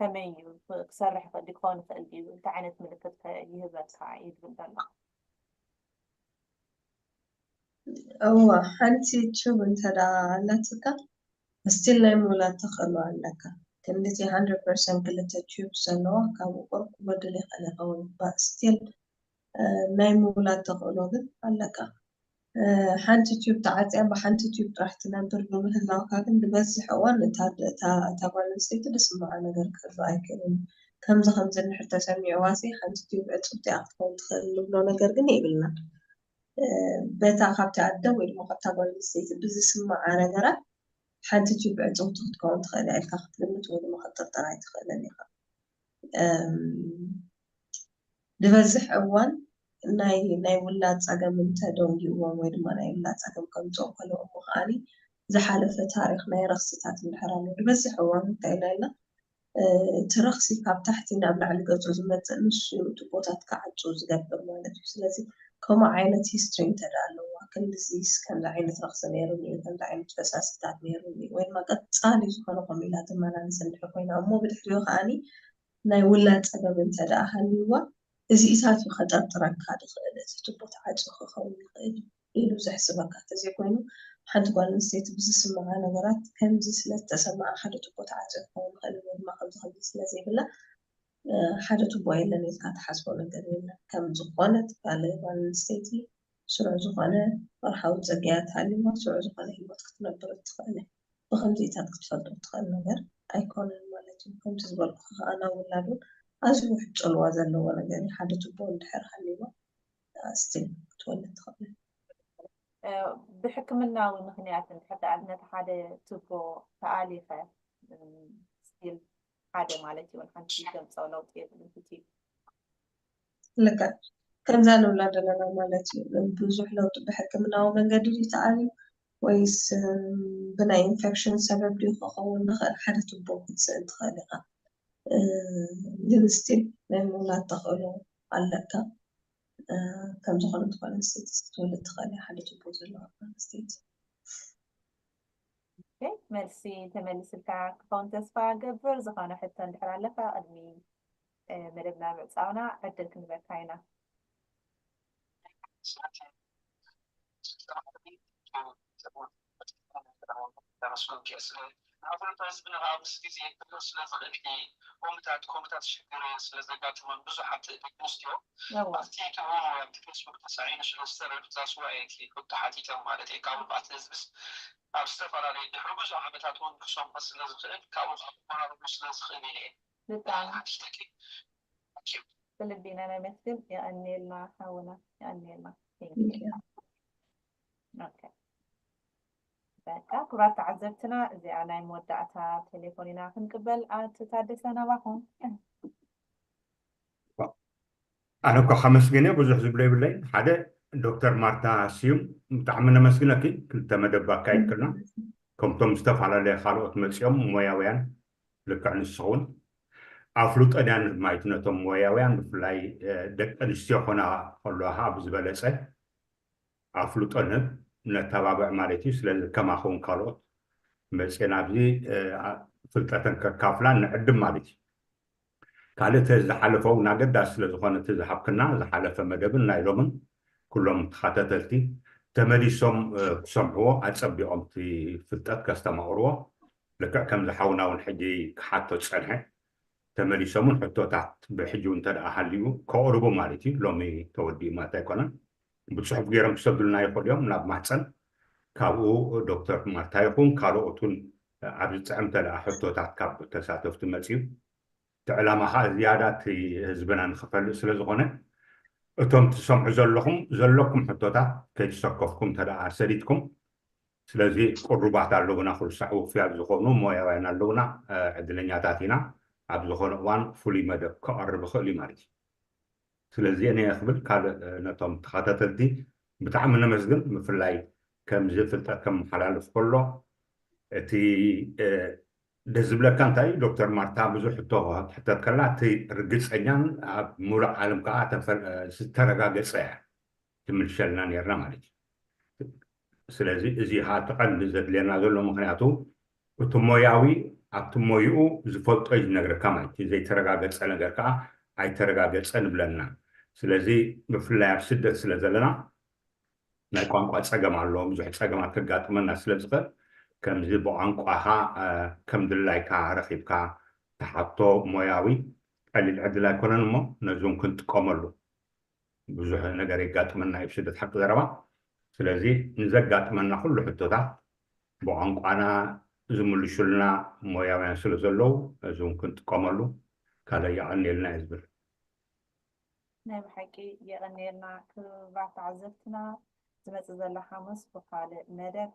ከመይ እዩ ክ-፣ ክሰርሕ ይኽእል ድዩ? ክኸውን ይኽእል ድዩ? እንታይ ዓይነት ምልክት ከ ይህበካ እዩ ዝብል ዘሎ? እዋ፣ ሓንቲ ቲዩብ እንተ ደኣ ኣላትካ፣ ስቲል ናይ ምውላድ ተኽእሎ ኣለካ። ክንድቲ ሃንድረድ ፐርሰንት ክልተ ቲዩብ ዘለዋ፣ ካብኡ ቁሩብ ክጎድል ይኽእል ይኸውን። ባ-፣ ስቲል፣ እ፣ ናይ ምውላድ ተኽእሎ ግን ኣለካ። እ፣ ሓንቲ ቲዩብ ተዓጽያ ብሓንቲ ቲዩብ ጥራሕ ትነብር ብምህላውካ ግን፣ ዝበዝሕ እዋን እታ፣ እታ፣ እታ ጓል ኣንስተይቲ ዝስምዓ ነገር ክህሉ ኣይክእልን። ከምዚ ከምዚ እንድሕር ተሰሚዕዋሲ ሓንቲ ቲዩብ ዕጽውቲ እያ ክትከውን ትኽእል ንብሎ ነገር ግን የብልናን። እ፣ በታ ካብቲ ኣደ ወይ ድማ ካብታ ጓል ኣንስተይቲ ብዝስምዓ ነገራት ሓንቲ ቲዩብ ዕጽውቲ ክትከውን ትኽእል እያ ኢልካ ክትግምት ወይ ድማ ክትጥርጥር ኣይትኽእልን ኢኻ። እም፣ ዝበዝሕ እዋን ናይ፣ ናይ ውላድ ጸገም እንተደንጊእዎም ወይ ድማ ናይ ውላድ ጸገም ከምጽኦ ከለዉ እሞ ከዓኒ ዝሓለፈ ታሪኽ ናይ ረኽስታት እንድሕር ኣሎ፣ ዝበዝሕ እዋን እንታይ ኢልና ኢልና፣ እ፣ እቲ ረኽሲ ካብ ታሕቲ ናብ ላዕሊ ገጹ ዝመጽእ ንሱ እዩ ቱቦታት ክዓጹ ዝገብር ማለት እዩ። ስለዚ ከምኡ ዓይነት ሂስትሪ እንተ ደኣ ኣለዋ፣ ክንድዚስ ከምዚ ዓይነት ረኽሲ ነይሩኒ፣ ከምዚ ዓይነት ፈሳሲታት ነይሩኒ፣ ወይ ድማ ቀጻሊ ዝኾነ ከምኡ ኢላ ትመላለስ እንድሕር ኮይና፣ እሞ ብድሕሪኡ ከዓኒ ናይ ውላድ ጸገም እንተ ደኣ ሃልይዋ፣ እዚኢታት እዩ ከጠርጥረካ ዝኽእል፣ እቲ ቱቦ ተዓጽዩ ክኸውን ይኽእል እዩ ኢሉ ዘሕስበካ እንተዘይኮይኑ፣ ሓንቲ ጓል ኣንስተይቲ ብዝስምዓ ነገራት ከምዚ ስለ ዝተሰምዓ ሓደ ቱቦ ተዓጽዩ ክኸውን ይኽእል እዩ ወይ ድማ ከምዚ ከምዚ ስለ ዘይብላ፣ እ፣ ሓደ ቱቦ የለን ኢልካ ትሓስቦ ነገር የለን። ከም ዝኾነት ካልእ ጓል ኣንስተይቲ ስሩዕ ዝኾነ ወርሓዊ ጽግያት ሃልይዋ ስሩዕ ዝኾነ ህይወት ክትነብር ትኽእል እያ። ብከምዚታት ክትፈልጦ ትኽእል ነገር ኣይኮነን ማለት እዩ። ከምቲ ዝበልኩ ከዓ ናብ ውላድ እውን ኣዝዩ ውሑድ ፅልዋ ዘለዎ ነገር እዩ። ሓደ ቱቦ እንድሕር ሃልይዎ ስቲል ክትወልድ ትኽእል። ብሕክምናዊ ምክንያት እንድሕር ደኣ ነቲ ሓደ ቱቦ ተኣሊኸ ስቲል ሓደ ማለት እዩ ሓንቲ ዘምፀኦ ለውጢ የብሉን እቲ ልክዕ ከምዛ ንብላ ዘለና ማለት እዩ። ብዙሕ ለውጢ ብሕክምናዊ መንገዲ ድዩ ተኣልዩ ወይስ ብናይ ኢንፌክሽን ሰበብ ድዩ ክኸውን ንኽእል? ሓደ ቱቦ ክትስእን ትኽእል ኢኻ፣ ግን ስቲል ናይ ምውላድ ተኽእሎ ኣለካ። ከም ዝኾነ ዝኾነ ስቴት ክትወልድ ትኽእል እያ፣ ሓደ ቱቦ ዘለዋ ጓል ኣንስተይቲ። መልሲ ተመሊስልካ ክኸውን ተስፋ ገብር። ዝኾነ ሕቶ እንድሕር ኣለካ ቅድሚ መደብና ምዕፃውና ዕድል ክንበካ ኢና። ንኣፍልጦ ህዝብና ኣብ ምስ ግዜ ክብር ስለ ዝኽእል ኮምታት ኮምታት ሽግር ስለ ዘጋጥመን ብዙሓት ደቂ ኣንስትዮ ኣብቲ ቲክቶክ ወይ ኣብቲ ፌስቡክ ተሳዒኑ ስለ ዝተረፍ እዛ ስዋኤ እቲ ሕቶ ሓቲተን ማለት እየ። ካብ ንብዓት ህዝብስ ኣብ ዝተፈላለዩ ድሕሪ ብዙሕ ዓመታት እውን ክሰምዖ ስለ ዝኽእል ካብኡ ክመሃረሉ ስለ ዝኽእል ኢለ እየ ሓቲተኪ። ብልቢ ኢና ነመስግን። የቐንየልና ሓውና፣ የቐንየልና። በቃ ክቡራት ተዓዘብትና እዚኣ ናይ መወዳእታ ቴሌፎን ኢና ክንቅበል። ኣቶ ታደሰ ናባኹም። ኣነ እኳ ከመስግን እየ ብዙሕ ዝብሎ የብለይን። ሓደ ዶክተር ማርታ ስዩም ብጣዕሚ ነመስግነኪ። ክልተ መደብ ኣካይድክልና ከምቶም ዝተፈላለየ ካልኦት መፂኦም ሞያውያን ልክዕ ንስኹን ኣፍልጦ ድያ ንህብ ማለት ነቶም ሞያውያን ብፍላይ ደቂ ኣንስትዮ ኮና ከለዋ ከዓ ብዝበለፀ ኣፍልጦ ንህብ ነተባብዕ ማለት እዩ። ስለዚ ከማኹም ካልኦት መፅና ኣብዚ ፍልጠተን ከካፍላ ንዕድም ማለት እዩ። ካልእ እቲ ዝሓለፈ እውን ኣገዳሲ ስለ ዝኾነ እቲ ዝሓብክና ዝሓለፈ መደብን ናይ ሎምን ኩሎም ተኸታተልቲ ተመሊሶም ክሰምዕዎ ኣፀቢቖም እቲ ፍልጠት ከስተማቕርዎ ልክዕ ከም ዝሓውና እውን ሕጂ ክሓቶ ዝፀንሐ ተመሊሶምን ሕቶታት ብሕጂ እውን እንተ ደኣ ሃልዩ ከቕርቡ ማለት እዩ። ሎሚ ተወዲኡ ማለት ኣይኮነን። ብፅሑፍ ገይሮም ክሰዱልና ይኽእሉ እዮም ናብ ማህፀን። ካብኡ ዶክተር ማርታ ይኹን ካልኦት እውን ኣብ ዝጥዕም እንተ ደኣ ሕቶታት ካብ ተሳተፍቲ መፅዩ እቲ ዕላማ ከዓ ዝያዳ እቲ ህዝብና ንክፈልጥ ስለ ዝኾነ እቶም ትሰምዑ ዘለኹም ዘለኩም ሕቶታት ከይተሰከፍኩም እንተ ደኣ ሰዲድኩም ስለዚ ቅሩባት ኣለውና፣ ኩሉ ሳዕ ውፉያት ዝኾኑ ሞያውያን ኣለውና፣ ዕድለኛታት ኢና። ኣብ ዝኾነ እዋን ፍሉይ መደብ ክቐርብ ይኽእል እዩ ማለት እዩ። ስለዚ እኔ ክብል ካልእ ነቶም ተኸታተልቲ ብጣዕሚ ነመስግን። ብፍላይ ከምዚ ፍልጠት ከመሓላልፍ ከሎ እቲ ደስ ዝብለካ እንታይ ዶክተር ማርታ ብዙሕ ሕቶ ክትሕተት ከላ እቲ ርግፀኛን ኣብ ሙሉእ ዓለም ከዓ ዝተረጋገፀ እያ ትምልሸልና ነርና ማለት እዩ። ስለዚ እዚ ከዓ እቲ ቀንዲ ዘድልየና ዘሎ ምክንያቱ እቲ ሞያዊ ኣብቲ ሞይኡ ዝፈልጦ እዩ ዝነግረካ ማለት እዩ። ዘይተረጋገፀ ነገር ከዓ ኣይተረጋገፀን ይብለና። ስለዚ ብፍላይ ኣብ ስደት ስለ ዘለና ናይ ቋንቋ ፀገም ኣሎ። ብዙሕ ፀገማት ከጋጥመና ስለ ዝኽእል ከምዚ ብቋንቋኻ ከም ድላይካ ረኺብካ ተሓቶ ሞያዊ ቀሊል ዕድል ኣይኮነን እሞ ነዚ እውን ክንጥቀመሉ ብዙሕ ነገር የጋጥመና እዩ ስደት ሓቂ ዘረባ። ስለዚ ንዘጋጥመና ኩሉ ሕቶታት ብቋንቋና ዝምልሹልና ሞያውያን ስለ ዘለዉ እዚ እውን ክንጥቀመሉ ካልእ የቐንየልና እየ ዝብል። ናይ ብሓቂ የቐንየልና ክቡራት ተዓዘብትና። ዝመፅእ ዘሎ ሓሙስ ብካልእ መደብ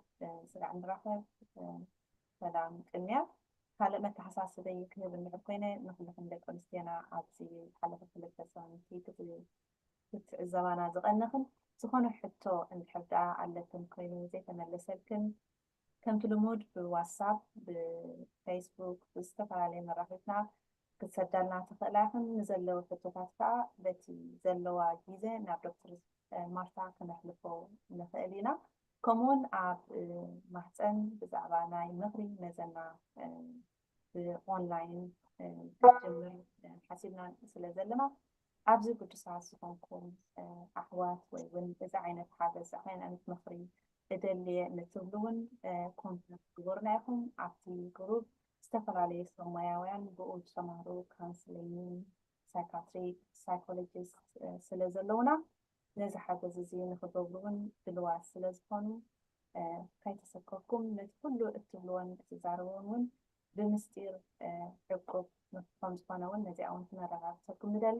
ስጋዕ ንራኸብ። ሰላም ቅንያ። ካልእ መተሓሳስበይ ክህብ እንድሕር ኮይነ ንኩልኹም ደቂ ኣንስትዮና ኣብዚ ዝሓለፈ ክልተ ሰሙንቲ ክትዕዘባና ዝቐነኽን ዝኾነ ሕቶ እንድሕር ደኣ ኣለክን ኮይኑ ዘይተመለሰልክን ከምቲ ልሙድ ብዋትሳፕ ብፌስቡክ ብዝተፈላለየ መራኺብና ክትሰዳልና ትኽእላ ኢኽን። ንዘለዉ ሕቶታት ከዓ በቲ ዘለዋ ግዜ ናብ ዶክተር ማርታ ክነሕልፎ ንኽእል ኢና። ከምኡውን ኣብ ማህፀን ብዛዕባ ናይ ምኽሪ መዘና ብኦንላይን ክትጅምር ሓሲብና ስለ ዘለና ኣብዚ ግዱሳት ዝኾንኩም ኣሕዋት ወይ እውን እዚ ዓይነት ሓገዝ እዚ ዓይነት ምኽሪ እደልየ ንትብሉ እውን ኮንታክት ግበሩና ኢኹም። ኣብቲ ግሩፕ ዝተፈላለዩ ሰብ ሞያውያን ብኡ ዝተማህሩ ካውንስሊንግ፣ ሳይካትሪክ፣ ሳይኮሎጂስት ስለ ዘለውና ነዚ ሓገዝ እዚ ንክገብሩ እውን ድልዋት ስለ ዝኾኑ ከይተሰከፍኩም ነቲ ኩሉ እትብልዎን እትዛረብዎን እውን ብምስጢር ዕቁብ ከም ዝኾነ እውን ነዚኣ እውን ክነረጋግፀኩም ንደሊ።